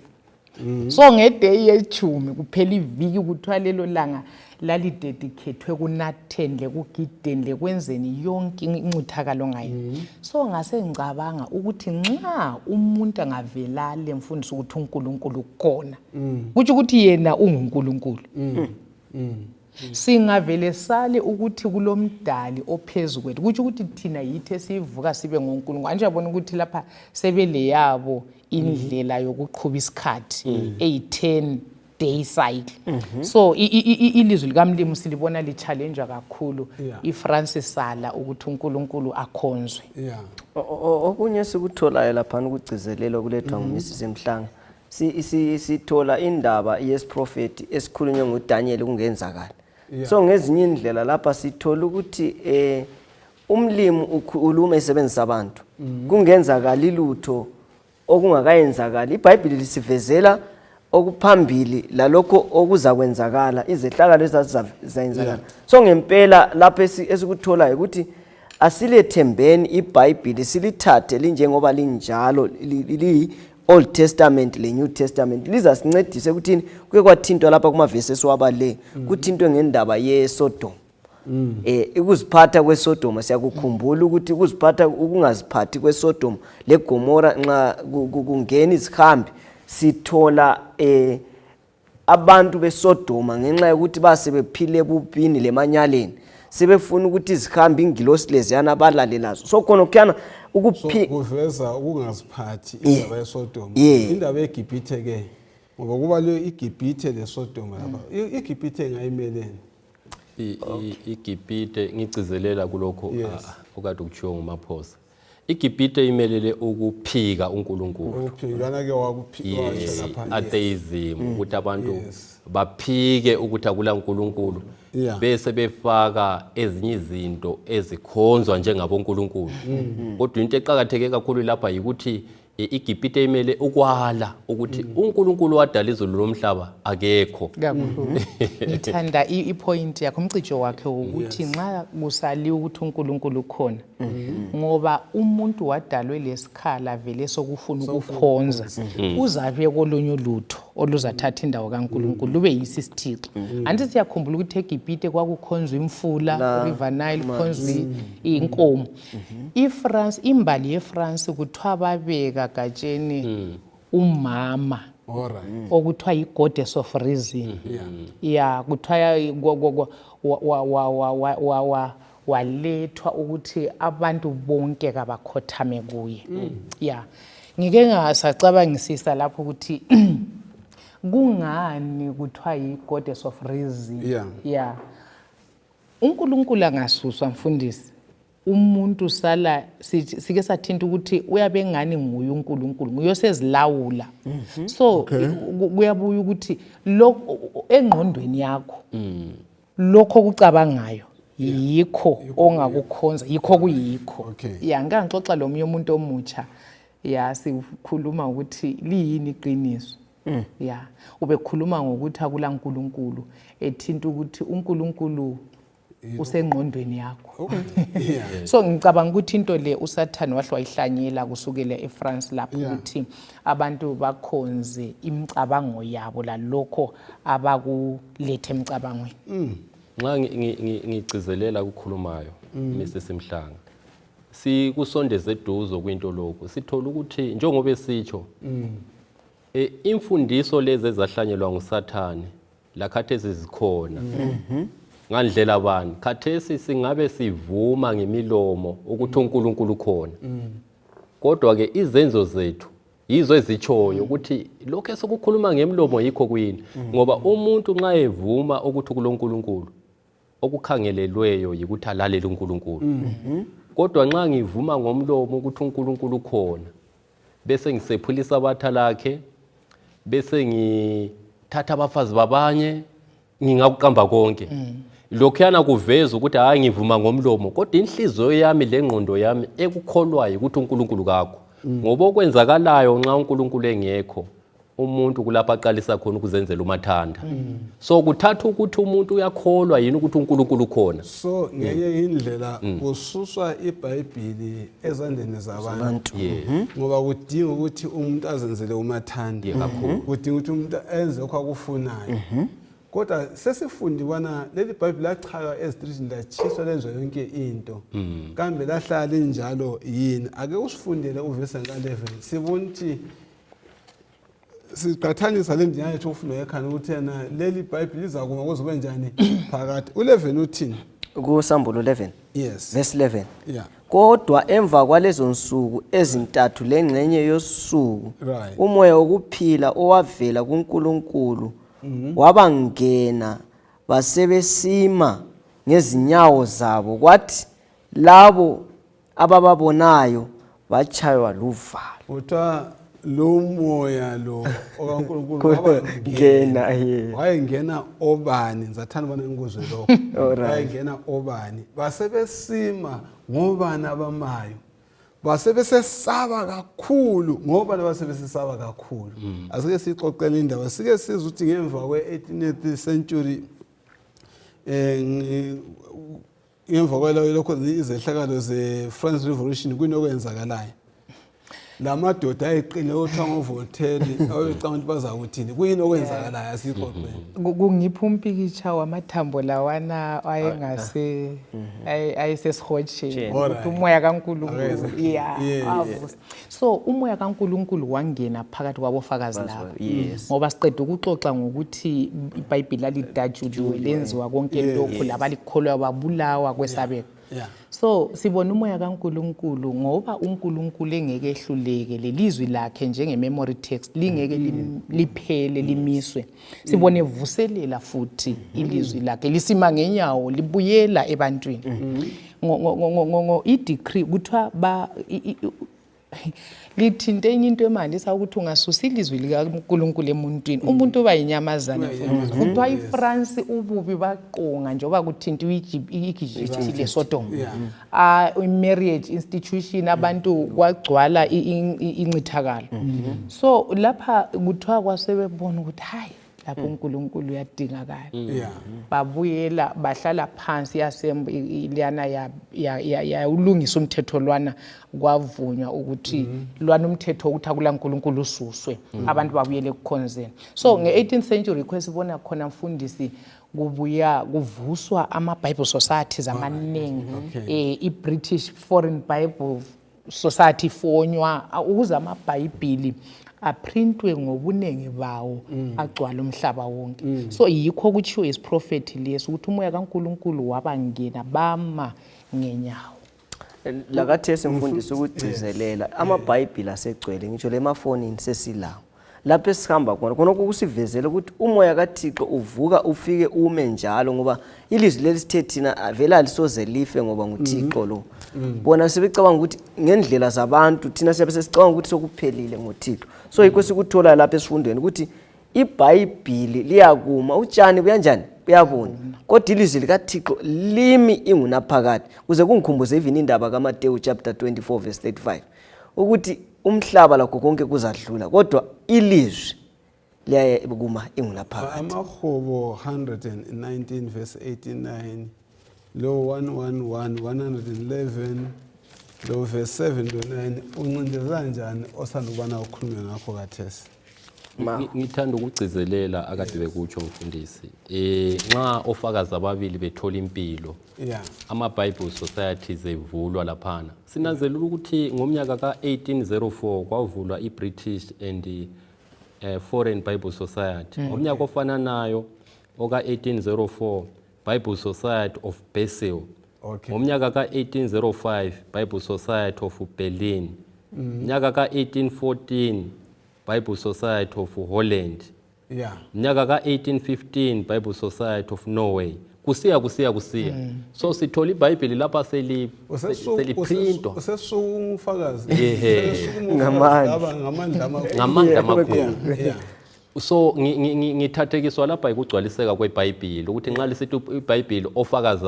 So ngeday yechumi kuphela iviki, kuthiwa lelo langa lalidedikhethwe kunatheni, lekugideni, lekwenzeni yonke incithakalo ngayo. So ngase ngicabanga ukuthi nxa umuntu angavela le mfundiso ukuthi uNkulunkulu ukhona, kutsho ukuthi yena unguNkulunkulu. Singavele sale ukuthi kulomdali ophezu kwethu, kutsho ukuthi thina yithi esivuka sibe ngoNkulunkulu. Anje yabona ukuthi lapha sebeleyabo indlela yokuqhuba isikhathi eyi-10 day cycle. So ilizwi likaMlimu silibona li-challenge kakhulu. IFrance sala ukuthi uNkulunkulu akhonzwe. Okunye esikutholayo laphana ukugcizelelwa kulethwa nguMrs Mhlanga, sithola indaba yesiprofethi esikhulunywe nguDaniel kungenzakala. So ngezinye indlela lapha sithola ukuthi umlimi ukhuluma esebenzisa abantu, kungenzakala ilutho okungakayenzakali. IBhayibhili lisivezela okuphambili lalokho okuzakwenzakala, izehlakalo ezazizayenzakala. So ngempela lapho esikutholayo ukuthi asilethembeni iBhayibhili, silithathe linjengoba linjalo, liyi-Old Testament le-New Testament, lizasincedisa ekuthini kuke kwathintwa lapha kumavesi esiwabale, kuthintwe ngendaba yeSodom. Ukuziphatha kweSodoma, siyakukhumbula ukuthi ukuziphatha, ukungaziphathi kweSodoma leGomora, nxa kungena izihambi, sithola abantu beSodoma, ngenxa yokuthi basebephile ebubini lemanyaleni, sebefuna ukuthi izihambi, ingilosi leziyana, balale lazo. So khona kuyana So ukuphi kuveza ukungaziphathi indaba yeSodoma. Indaba yeGibhithe ke, ngoba kuba le iGibhithe leSodoma lapha, iGibhithe ingayimeleni? IGibhithe, ngigcizelela kulokho okade kutshiwo nguMaphosa, iGibhithe imelele ukuphika uNkulunkulu. Ukuphikana ke wakuphika. Yes, atheism, ukuthi abantu baphike ukuthi akula nkulunkulu, bese befaka ezinye izinto ezikhonzwa njengabonkulunkulu. Kodwa into eqakatheke kakhulu lapha yikuthi iGibhithe imele ukwala ukuthi uNkulunkulu wadala izulu lomhlaba akekho. Kakhulu ngithanda ipoint yakho, umcijo wakhe wokuthi nxa kusaliwe ukuthi uNkulunkulu ukhona, ngoba umuntu wadalwe lesikhala vele sokufuna ukukhonza, uzabe kolunye ulutho oluzathatha indawo kaNkulunkulu, lube yisi isithixo. Anti siyakhumbula ukuthi eGibhite kwakukhonzwa imfula, River Nile, kukhonzwa inkomo. IFrance, imbali yeFrance, kuthiwa babeka gatsheni umama okuthiwa yi-goddess of reason. Ya, kuthiwa walethwa ukuthi abantu bonke kabakhothame kuye. Ya, ngike ngasacabangisisa lapho ukuthi kungani kuthiwa yi-goddess of reason. Ya, uNkulunkulu angasuswa, mfundisi, umuntu sala sike sathinta ukuthi uyabe engani nguye uNkulunkulu, nguye osezilawula. So kuyabuya ukuthi lokho engqondweni yakho, lokho okucabangayo yikho ongakukhonza, yikho kuyikho. Ya, ngike ngixoxa lo munye umuntu omutsha, ya, sikhuluma ukuthi liyini iqiniso. Ya, ubekhuluma ngokuthi akula nkulunkulu, ethinta ukuthi uNkulunkulu usengqondweni yakho. So ngicabanga ukuthi into le uSathane wahle wayihlanyela kusukela eFrance lapho, ukuthi abantu bakhonze imicabango yabo lalokho abakulethe emcabangweni. Nxa ngigcizelela kukhulumayo Mrs Mhlanga, sikusondeze eduze kwinto lokhu, sithola ukuthi njengoba esitsho, imfundiso lezi ezahlanyelwa nguSathane lakhathesi zikhona. Ngandlela bani? Khathesi singabe sivuma ngemilomo ukuthi uNkulunkulu ukhona, kodwa ke izenzo zethu yizo ezitshoyo ukuthi lokho esikukhuluma ngemlomo yikho kuyini. Ngoba umuntu nxa evuma ukuthi kuloNkulunkulu, okukhangelelweyo yikuthi alalele uNkulunkulu. Kodwa nxa ngivuma ngomlomo ukuthi uNkulunkulu ukhona, bese ngisephula isabatha lakhe, bese ngithatha abafazi babanye, ngingakuqamba konke lokhuyana, kuveza ukuthi hayi, ngivuma ngomlomo, kodwa inhliziyo yami lengqondo yami ekukholwayo ukuthi uNkulunkulu kakho. Ngoba okwenzakalayo nxa uNkulunkulu engekho Umuntu kulapho aqalisa khona ukuzenzela umathanda. So kuthatha ukuthi umuntu uyakholwa yini ukuthi uNkulunkulu ukhona. So ngenye indlela kususwa iBhayibhili ezandleni zabantu. Ngoba kudinga ukuthi umuntu azenzele umathanda. Yeah, kakhulu. Kudinga ukuthi umuntu enze lokho akufunayo. Kodwa sesifunde ubana leli Bhayibhili lachaywa ezitritini, latshiswa, lenziwa yonke into. Kambe lahlala linjalo yini? Ake usifundele uvesi ka-11, sibone ukuthi siqathanisa le ndima yethu okufundwa ekhanda ukuthi yena leli Bhayibhili lizakuma kuze kube njani phakathi. U-11 uthini? Kusambulo 11? Yes. Verse 11. Yeah. Kodwa emva kwalezo nsuku ezintathu lengxenye yosuku, umoya wokuphila owavela kuNkulunkulu wabangena, basebesima ngezinyawo zabo, kwathi labo abababonayo bachaywa luvalo. Kuthiwa lo moya lo okaNkulunkulu wabangena, yeah. Wayengena obani? Ngizathanda ubana ngikuzwe lokho. Wayengena obani? Basebesima ngobani abamayo? Basebesesaba kakhulu ngoba basebesesaba kakhulu. Asike sixoxele indaba, sike sizwe ukuthi ngemva kwe-18th century, ngemva kwalokho izehlakalo ze-French Revolution, kunokwenzakalayo la madoda ayeqine okuthiwa ngoVoltaire ayecabanga ukuthi bazakuthini. Kuyini okwenzakalayo? Asiyixoxele. Kungipha umpikitsha wamathambo lawana ayengase ayesesihotsheni, ukuthi umoya kaNkulunkulu, yeah, avusa. So umoya kaNkulunkulu wangena phakathi kwabofakazi laba, ngoba siqeda ukuxoxa ngokuthi iBhayibheli lalidatshuliwe, lenziwa konke lokhu, labalikholwayo babulawa kwesabeka. So sibona umoya kaNkulunkulu, ngoba uNkulunkulu engeke ehluleke, lelizwi lakhe njenge-memory text lingeke liphele, limiswe. Sibone vuselela futhi ilizwi lakhe lisima ngenyawo, libuyela ebantwini. I-decree kuthiwa ba lithinte enye into emangalisa, ukuthi ungasusa ilizwi likaNkulunkulu emuntwini, umuntu uba yinyamazana. Kuthiwa iFrance ububi baqonga njengoba kuthinta iGibhithe leSodom. I-marriage institution, abantu kwagcwala incithakalo. So lapha kuthiwa kwasebebona ukuthi hayi, lapho uNkulunkulu uyadingakala. Babuyela bahlala phansi, liyana yawulungisa umthetho lwana, kwavunywa ukuthi lwana umthetho ukuthi akula nkulunkulu ususwe, abantu babuyele ekukhonzeni. So nge-18th century yikho esibona khona, mfundisi, kubuya kuvuswa ama-Bible societies amaningi. I-British Foreign Bible Society ifonywa ukuze amabhayibhili aprintwe ngobuningi bawo, agcwale umhlaba wonke. So yikho kutshiwo isiprofethi lesi ukuthi umoya kaNkulunkulu wabangena, bama ngenyawo. Lakathesi, mfundisi, ukugcizelela, amabhayibhili asegcwele, ngitsho lemafonini sesilawo lapho esihamba khona. Khonokho kusivezela ukuthi umoya kaThixo uvuka ufike ume njalo, ngoba ilizwi leli sithe thina vele alisoze life, ngoba nguThixo lo. Bona sebecabanga ukuthi ngendlela zabantu, thina siyabe sesicabanga ukuthi sokuphelile ngoThixo. So yikho sikuthola lapha esifundweni ukuthi iBhayibhili liyakuma, utshani buyanjani, buyabuna, kodwa ilizwi likaThixo limi ingunaphakade. Kuze kungikhumbuze even indaba kaMateyu chapter 24 verse 35, ukuthi umhlaba lakho konke kuzadlula, kodwa ilizwi liyakuma ingunaphakade. Amahubo 119 verse 89 lo 111, 111 lo verse 7 lo 9 uncindezela njani osanda ukubana ukhulume ngakho kathesi? Ngithanda ukugcizelela akade bekutsho, mfundisi, nxa ofakazi ababili bethola impilo, ama-Bible societies evulwa laphana. Sinanzelela ukuthi ngomnyaka ka-1804 kwavulwa i-British and Foreign Bible Society. Ngomnyaka ofananayo oka-1804, Bible Society of Basel. Ngomnyaka ka-1805, Bible Society of Berlin. Mnyaka ka-1814, Bible Society of Holland. Mnyaka ka-1815, Bible Society of Norway, kusiya kusiya kusiya. So sithola iBhayibheli lapha seliprintwa. Usesuka umfakazi. Yehhe. Ngamandla amakhulu. Ngamandla amakhulu. So ngithathekiswa lapha yikugcwaliseka kweBhayibhili, ukuthi nxa lisithi iBhayibhili ofakazi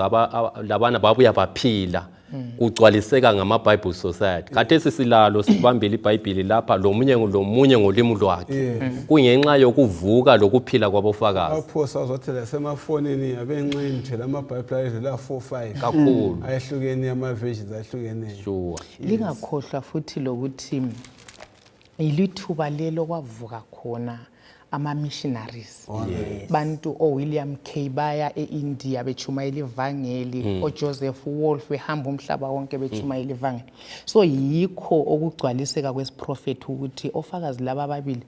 labana babuya baphila, kugcwaliseka ngama-Bible Society. Khathesi silalo sibambile iBhayibhili lapha, lomunye lomunye ngolimi lwakhe, kungenxa yokuvuka lokuphila kwabofakazi. Baphosa wazothi lasemafonini abenxintshe lamabhayibhili ayedlula 4 5 kakhulu ayehlukene, ama-versions ahlukeneyo. Sure. Lingakhohlwa futhi lokuthi yilithuba lelo kwavuka khona ama-missionaries, bantu oWilliam K baya e-India bechumayela ivangeli, oJoseph Wolf behamba umhlaba wonke bechumayela ivangeli. So yikho okugcwaliseka kwesiprofethi ukuthi ofakazi laba ababili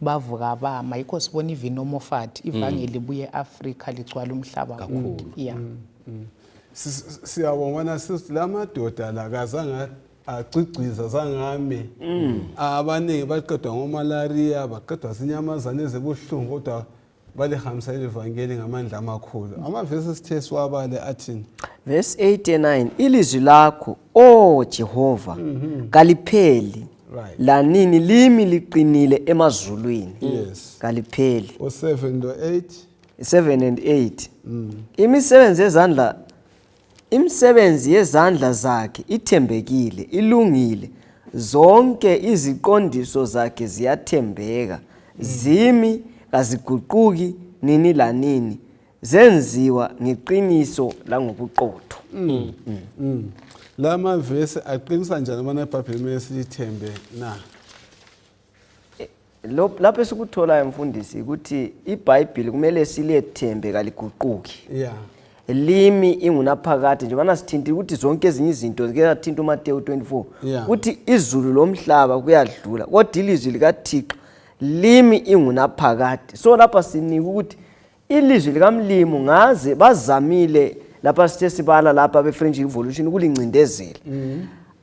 bavuka bama. Yikho sibona even oMoffat, ivangeli libuye e-Afrika ligcwala umhlaba wonke, yeah. Siyabonga sithi la madoda la kazange agcigciza, zangame. Abaningi baqedwa ngomalaria, baqedwa zinyamazane ezibuhlungu, kodwa balihambisa ivangeli ngamandla amakhulu. Amavesi esithe siwabale athini? Verse 89, ilizwi lakho, o Jehova, kalipheli lanini, limi liqinile emazulwini. Kalipheli. O-7 lo-8. 7 and 8, imisebenzi yezandla, imisebenzi yezandla zakhe ithembekile, ilungile, zonke iziqondiso zakhe ziyathembeka, zimi kaziguquki nini lanini, zenziwa ngeqiniso langobuqotho. La mavesi aqinisa njani ubana iBhayibheli kumele silithembe na? Lapho esikutholayo, mfundisi, ukuthi iBhayibhili kumele silethembe, kaliguquki, limi ingunaphakade, njengobana sithintile ukuthi zonke ezinye izinto zike zathinta uMateyu 24 ukuthi izulu lomhlaba kuyadlula, kodwa ilizwi likaThixo limi ingunaphakade. So lapha sinika ukuthi ilizwi likaMlimu, ngaze bazamile lapha sithe sibala lapha be-French Revolution ukulincindezela,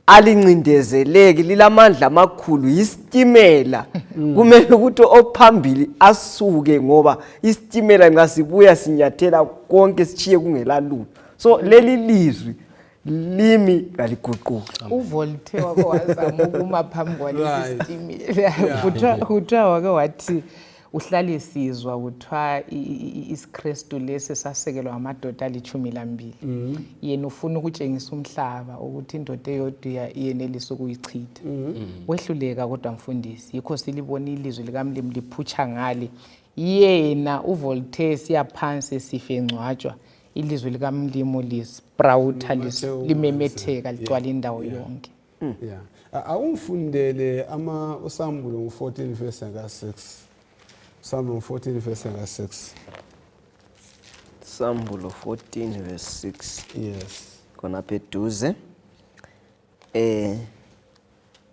alincindezeleki, lilamandla amakhulu, yisitimela. Kumele ukuthi ophambili asuke, ngoba isitimela nxa sibuya sinyathela konke, sitshiye kungelalutho. So leli lizwi limi kaliguquki. UVoltaire wake wazama ukuma phambi kwalesi sitimela. Kuthiwa wake wathi uhlale sizwa kuthiwa isiKrestu lesi sasekelwa ngamadoda ali-12, yena ufuna ukutshengisa umhlaba ukuthi indoda eyodwa iyenelisa ukuyichitha. Wehluleka kodwa, mfundisi. Yikho silibona ilizwi likaMlimi liphutsha ngale, yena uVoltaire siya phansi, sife ngcwatshwa, ilizwi likaMlimu lisprouta, limemetheka, ligcwala indawo yonke. Yeah, awungifundele ama uSambulo ngo-14 verse ka-6, Sambulo ngo-14 verse ka-6. Sambulo 14 verse 6? Yes. Khonapha eduze.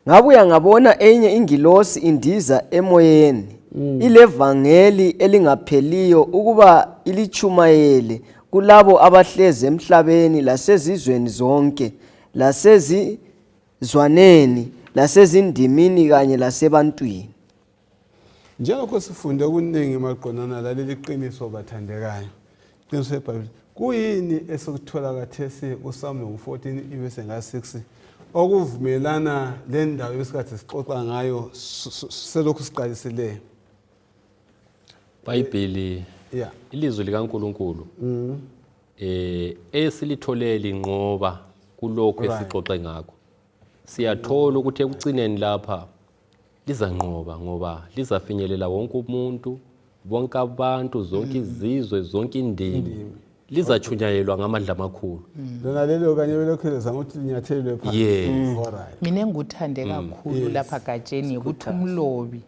Ngabuya ngabona enye ingilosi indiza emoyeni, ilevangeli elingapheliyo ukuba ilichumayele kulabo abahlezi emhlabeni, lasezizweni zonke, lasezizwaneni, lasezindimini kanye lasebantwini. Njengalokho sifunde okuningi maqondana laleli qiniso, bathandekayo, qiniso lebhayibheli, kuyini esikuthola kathesi kuSamuel ngo-14 ivese nga-6 okuvumelana le ndawo ebesikade sixoxa ngayo selokhu siqalisileyo? Bhayibhili, ilizwi likaNkuluNkulu esilithole linqoba kulokhu esixoxe ngakho. Siyathola ukuthi ekucineni lapha lizanqoba, ngoba lizafinyelela wonke umuntu, bonke abantu, zonke izizwe, zonke indimi, lizachunyayelwa ngamandla amakhulu. Lona lelo kanye belokhu lezama ukuthi linyathelelwe phansi. Yes. Alright. Mina engikuthande kakhulu lapha gatsheni ukuthi umlobi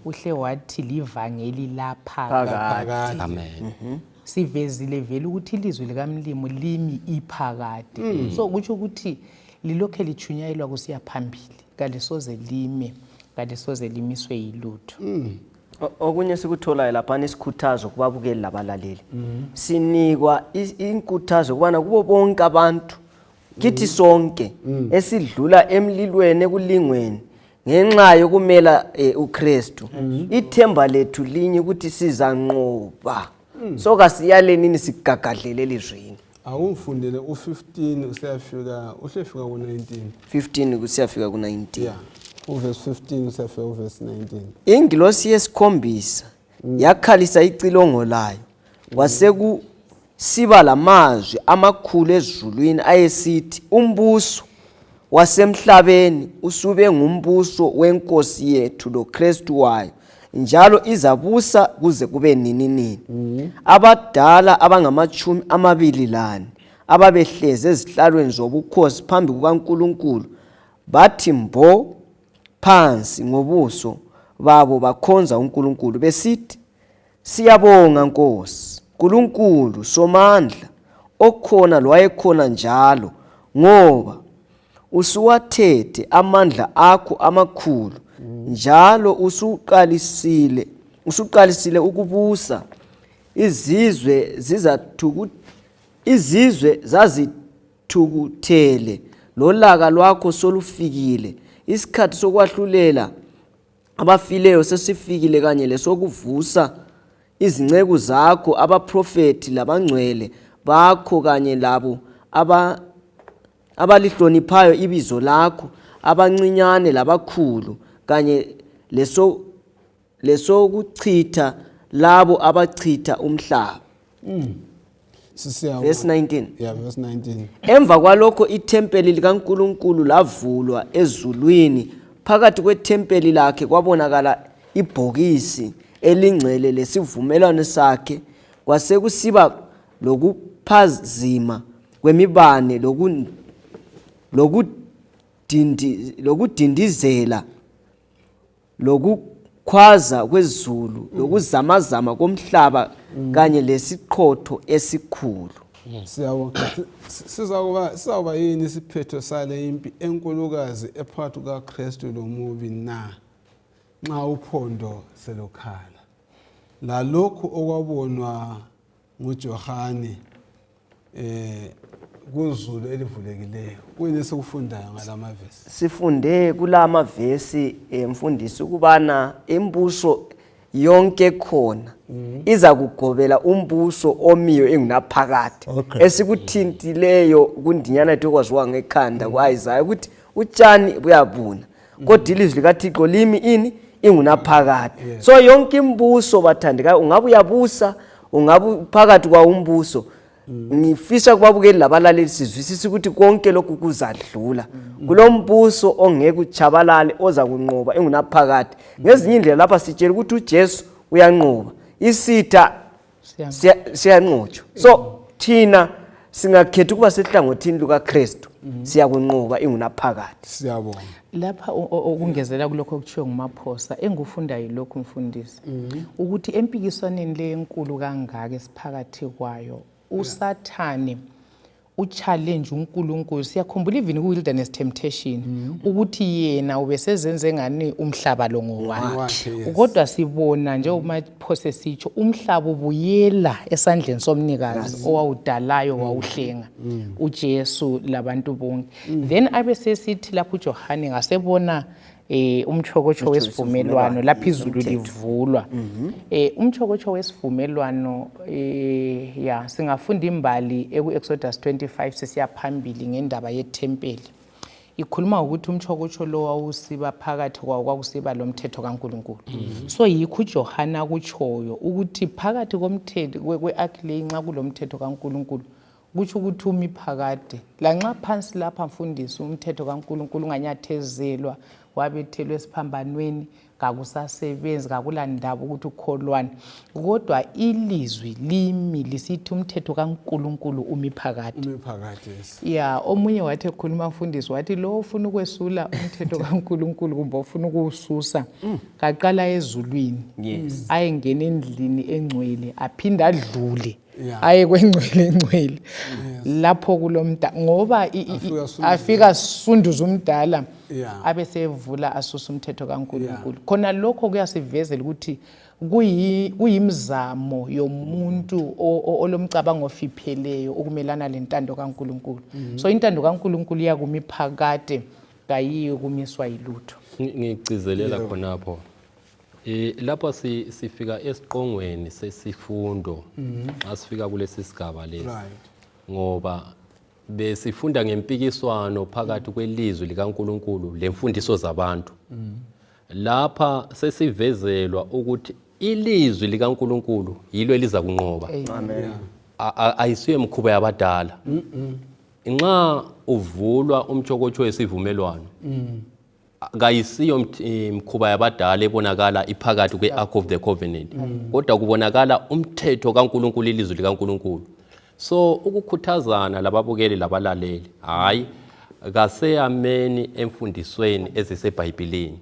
uhle wathi livangeli laphakade. Phakade. Amen. Sivezile vele ukuthi ilizwi likaMlimu limi iphakade, so kutsho ukuthi lilokhe lichunyayelwa kusiya phambili, kalisoze lime, kalisoze limiswe yilutho. Okunye esikutholayo laphana, isikhuthazo kubabukeli labalaleli, sinikwa inkuthazo ukubana kubo bonke abantu, kithi sonke esidlula emlilweni, ekulingweni ngenxa yokumela uKristu, ithemba lethu linye, ukuthi sizanqoba. So kasiyalenini sigagadlele elizwini. Awungifundele u-15 usiyafika, uhlefika ku-19. 15 kusiyafika ku-19? Yeah, uvesi 15 usiyafika uvesi 19. Ingilosi yesikhombisa Yakhalisa icilongo layo, kwasekusiba lamazwi amakhulu ezulwini ayesithi, umbuso wasemhlabeni usube ngumbuso wenkosi yethu loKristu wayo, njalo izabusa kuze kube nininini. Abadala abangama-24 ababehlezi ezihlalweni zobukhosi phambi kukaNkulunkulu bathi mbo phansi ngobuso babo bakhonza uNkulunkulu besithi, Siyabonga Nkosi, Nkulunkulu Somandla, okhona lowayekhona njalo, ngoba usuwathethe amandla akho amakhulu njalo usuqalisile ukubusa. Izizwe izizwe zazithukuthele, lolaka lwakho solufikile, isikhathi sokwahlulela abafileyo sesifikile, kanye lesokuvusa izinceku zakho abaprofethi labangcwele bakho kanye labo abalihloniphayo ibizo lakho, abancinyane labakhulu, kanye lesokuchitha labo abachitha umhlaba. Sisiyabonga. Verse 19. Yeah, verse 19. Emva kwalokho ithempeli likaNkulunkulu lavulwa ezulwini. Phakathi kwethempeli lakhe kwabonakala ibhokisi elingcwele lesivumelwano sakhe. Kwasekusiba lokuphazima kwemibane lokudindizela lokukhwaza kwezulu lokuzamazama komhlaba kanye lesiqhotho esikhulu. Siyabonga. Sizakuba yini isiphetho sale impi enkulukazi ephakathi kukaKristu lomubi na nxa uphondo selukhala? Lalokhu okwabonwa nguJohane kuzulu elivulekileyo, kuyini esikufundayo ngalamavesi? Sifunde kulamavesi mfundisi ukubana imbuso yonke khona iza kugobela umbuso omiyo engunaphakade. Esikuthintileyo kundinyana yethu okwaziwa ngekhanda ku-Isaya ukuthi utshani buyabuna, kodwa ilizwi likaThixo limi ini ingunaphakade. So yonke imbuso bathandekayo, ungabe uyabusa, ungabe phakathi kwawo umbuso, ngifisa kubabukeli labalaleli sizwisise ukuthi konke lokhu kuzadlula. Kulombuso ongeke utshabalale, oza kunqoba engunaphakade. Ngezinye indlela lapha sitshela ukuthi uJesu uyanqoba, isitha siyanqotshwa. So thina singakhetha ukuba sehlangothini lukaKristu, siyakunqoba ingunaphakade. Siyabonga. Lapha okungezela kulokho okutshiwo nguMaphosa, engufundayo lokhu mfundisi, ukuthi empikiswaneni le enkulu kangaka esiphakathi kwayo, uSathane uchallenge uNkulunkulu. Siyakhumbula even ku-wilderness temptation ukuthi yena ubesezenze ngani umhlaba lo ngowakhe. Ngowakhe, yes. Kodwa sibona njengoba phose sitsho, umhlaba ubuyela esandleni somnikazi owawudalayo, wawuhlenga, uJesu labantu bonke. Then abe sesithi lapho uJohane ngasebona umtshokotsho wesivumelwano lapho izulu livulwa, umtshokotsho wesivumelwano, ya, singafunda imbali eku-Exodus 25 sisiya phambili ngendaba yethempeli. Ikhuluma ngokuthi umtshokotsho lo wawusiba phakathi kwawo kwakusiba lo mthetho kaNkulunkulu. So yikho uJohana akutshoyo ukuthi phakathi komthetho kwe-ark leyi, nxa kulomthetho kaNkulunkulu, kutsho ukuthi umi phakade. Lanxa phansi lapha mfundisi umthetho kaNkulunkulu unganyathezelwa, wabethelwa esiphambanweni, kakusasebenzi, kakulandaba ukuthi ukholwani, kodwa ilizwi limi lisithi umthetho kaNkulunkulu umi phakade. Umi phakade, yes. Ya, omunye wathi ekhuluma mfundisi wathi lo ofuna ukwesula umthetho kaNkulunkulu kumbe ofuna ukuwususa, kaqala ezulwini, ayengena endlini engcwele, aphinde adlule aye kwengcwele engcwele lapho kulomda, ngoba Afika asunduze. Afika asunduze umdala, abesevula asusa umthetho kaNkulunkulu. Khona lokho kuyasivezela ukuthi kuyimizamo yomuntu olomcabango ofipheleyo ukumelana lentando kaNkulunkulu. So intando kaNkulunkulu iyakumi phakade, kayiyi kumiswa yilutho. Ngigcizelela khonapho, lapha sifika esiqongweni sesifundo xa sifika kulesi sigaba lesi, ngoba besifunda ngempikiswano phakathi kwelizwi likaNkulunkulu lemfundiso zabantu. Lapha sesivezelwa ukuthi Ilizwi likaNkulunkulu yilo eliza kunqoba. Amen. Ayisiyo imikhuba yabadala. Nxa uvulwa umtshokotsho wesivumelwano, kayisiyo imikhuba yabadala ebonakala iphakathi kwe-Ark of the Covenant, kodwa kubonakala umthetho kaNkulunkulu, ilizwi likaNkulunkulu. So ukukhuthazana lababukeli labalaleli, hayi, kaseyameni emfundisweni eziseBhayibhilini,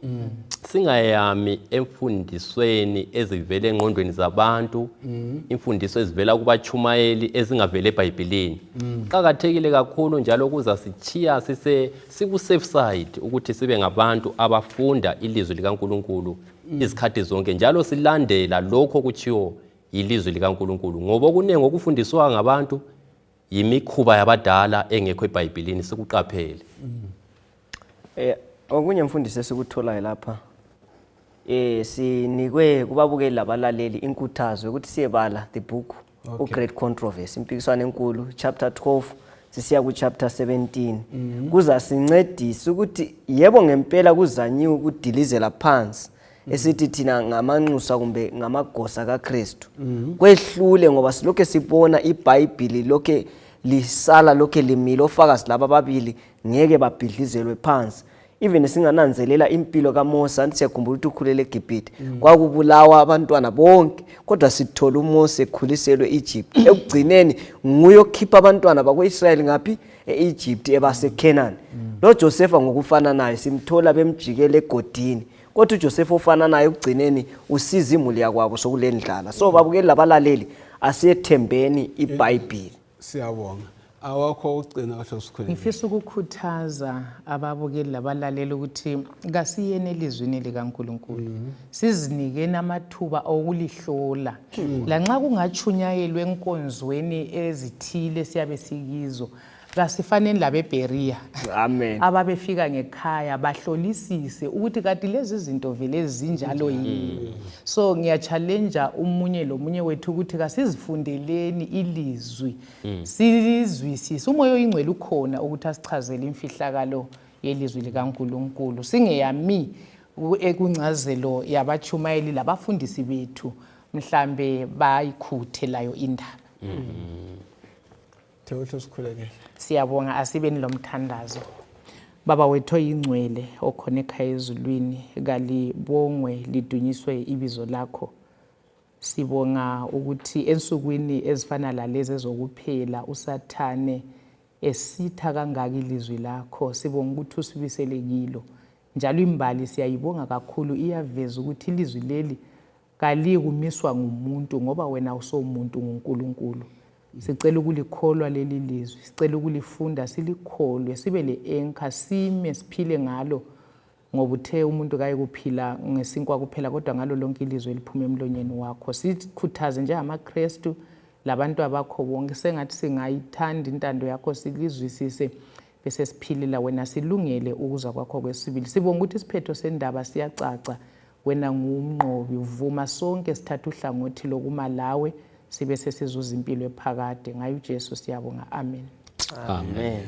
singayami emfundisweni ezivela engqondweni zabantu, imfundiso ezivela kubatshumayeli ezingavele eBhayibhilini. Kuqakathekile kakhulu njalo kuzasitshiya sise siku-safe side ukuthi sibe ngabantu abafunda ilizwi likaNkulunkulu izikhathi zonke, njalo silandela lokho okutshiwo yilizwi likaNkulunkulu, ngoba okuningi okufundiswa ngabantu yimikhuba yabadala engekho eBhayibhilini. Sikuqaphele. Okunye mfundisi esikutholayo lapha, sinikwe kubabukeli labalaleli inkuthazo ukuthi siyebala the book uGreat Controversy, impikiswano enkulu, chapter 12 sisiya ku chapter 17. Kuzasincedisa ukuthi yebo ngempela kuzanyiwe ukudilizela phansi esithi thina ngamanxusa kumbe ngamagosa kaKristu, kwehlule, ngoba silokhe sibona iBhayibhili lokhe lisala lokhe limile, ofakazi laba ababili ngeke babhidlizelwe phansi. Even singananzelela impilo kaMose, anti siyakhumbula ukuthi ukhulele eGibhithe, kwakubulawa abantwana bonke, kodwa sithola uMose ekhuliselwe e-Egypt, ekugcineni nguye okhipha abantwana bako-Israyeli ngaphi e-Egypt ebaseKhenani. Lo Josefa ngokufananayo simthola bemjikela egodini, kodwa uJosefa ofananayo ekugcineni usiza imuli yakwabo sokule ndlala. So babukeli labalaleli, asiyethembeni iBhayibhili. Siyabonga. Awakho ugcina kahle usikhulile. Ngifisa ukukhuthaza ababukeli labalaleli ukuthi kasiyeni elizwini likaNkulunkulu, sizinikeni amathuba okulihlola. Lanxa kungatshunyayelwa enkonzweni ezithile siyabe sikizo, kasifaneni labeBheriya Amen. ababefika ngekhaya bahlolisise ukuthi kanti lezi zinto vele zinjalo yini. So ngiya-challenge umunye lomunye wethu ukuthi kasizifundeleni ilizwi, silizwisise. Umoya oyingcwele ukhona ukuthi asichazele imfihlakalo yelizwi likaNkulunkulu, singeyami ekungcazelo yabatshumayeli labafundisi bethu, mhlambe bayikhuthe layo indaba. Thewuhle sikhulekele. Siyabonga. Asibeni lomthandazo. Baba wethu oyingcwele okhona ekhaya ezulwini, kalibongwe lidunyiswe ibizo lakho. Sibonga ukuthi ensukwini ezifana lalezi ezokuphela, uSathane esitha kangaka ilizwi lakho, sibonga ukuthi usibisele kilo. Njalo imbali siyayibonga kakhulu, iyaveza ukuthi ilizwi leli kalikumiswa ngumuntu, ngoba wena usomuntu, nguNkulunkulu. Sicela ukulikholwa leli lizwi, sicela ukulifunda, silikholwe, sibe le-anchor, sime siphile ngalo, ngoba uthe umuntu kayikuphila ngesinkwa kuphela, kodwa ngalo lonke ilizwi eliphuma emlonyeni wakho. Sikhuthaze njengamaKristu labantu abakho bonke, sengathi singayithanda intando yakho, silizwisise, bese siphilela wena, silungele ukuza kwakho kwesibili. Sibonga ukuthi isiphetho sendaba siyacaca, wena ngumnqobi. Vuma sonke sithathe uhlangothi lokuma lawe, sibe sesizuza impilo ephakade. Ngayo uJesu siyabonga, amen. Amen.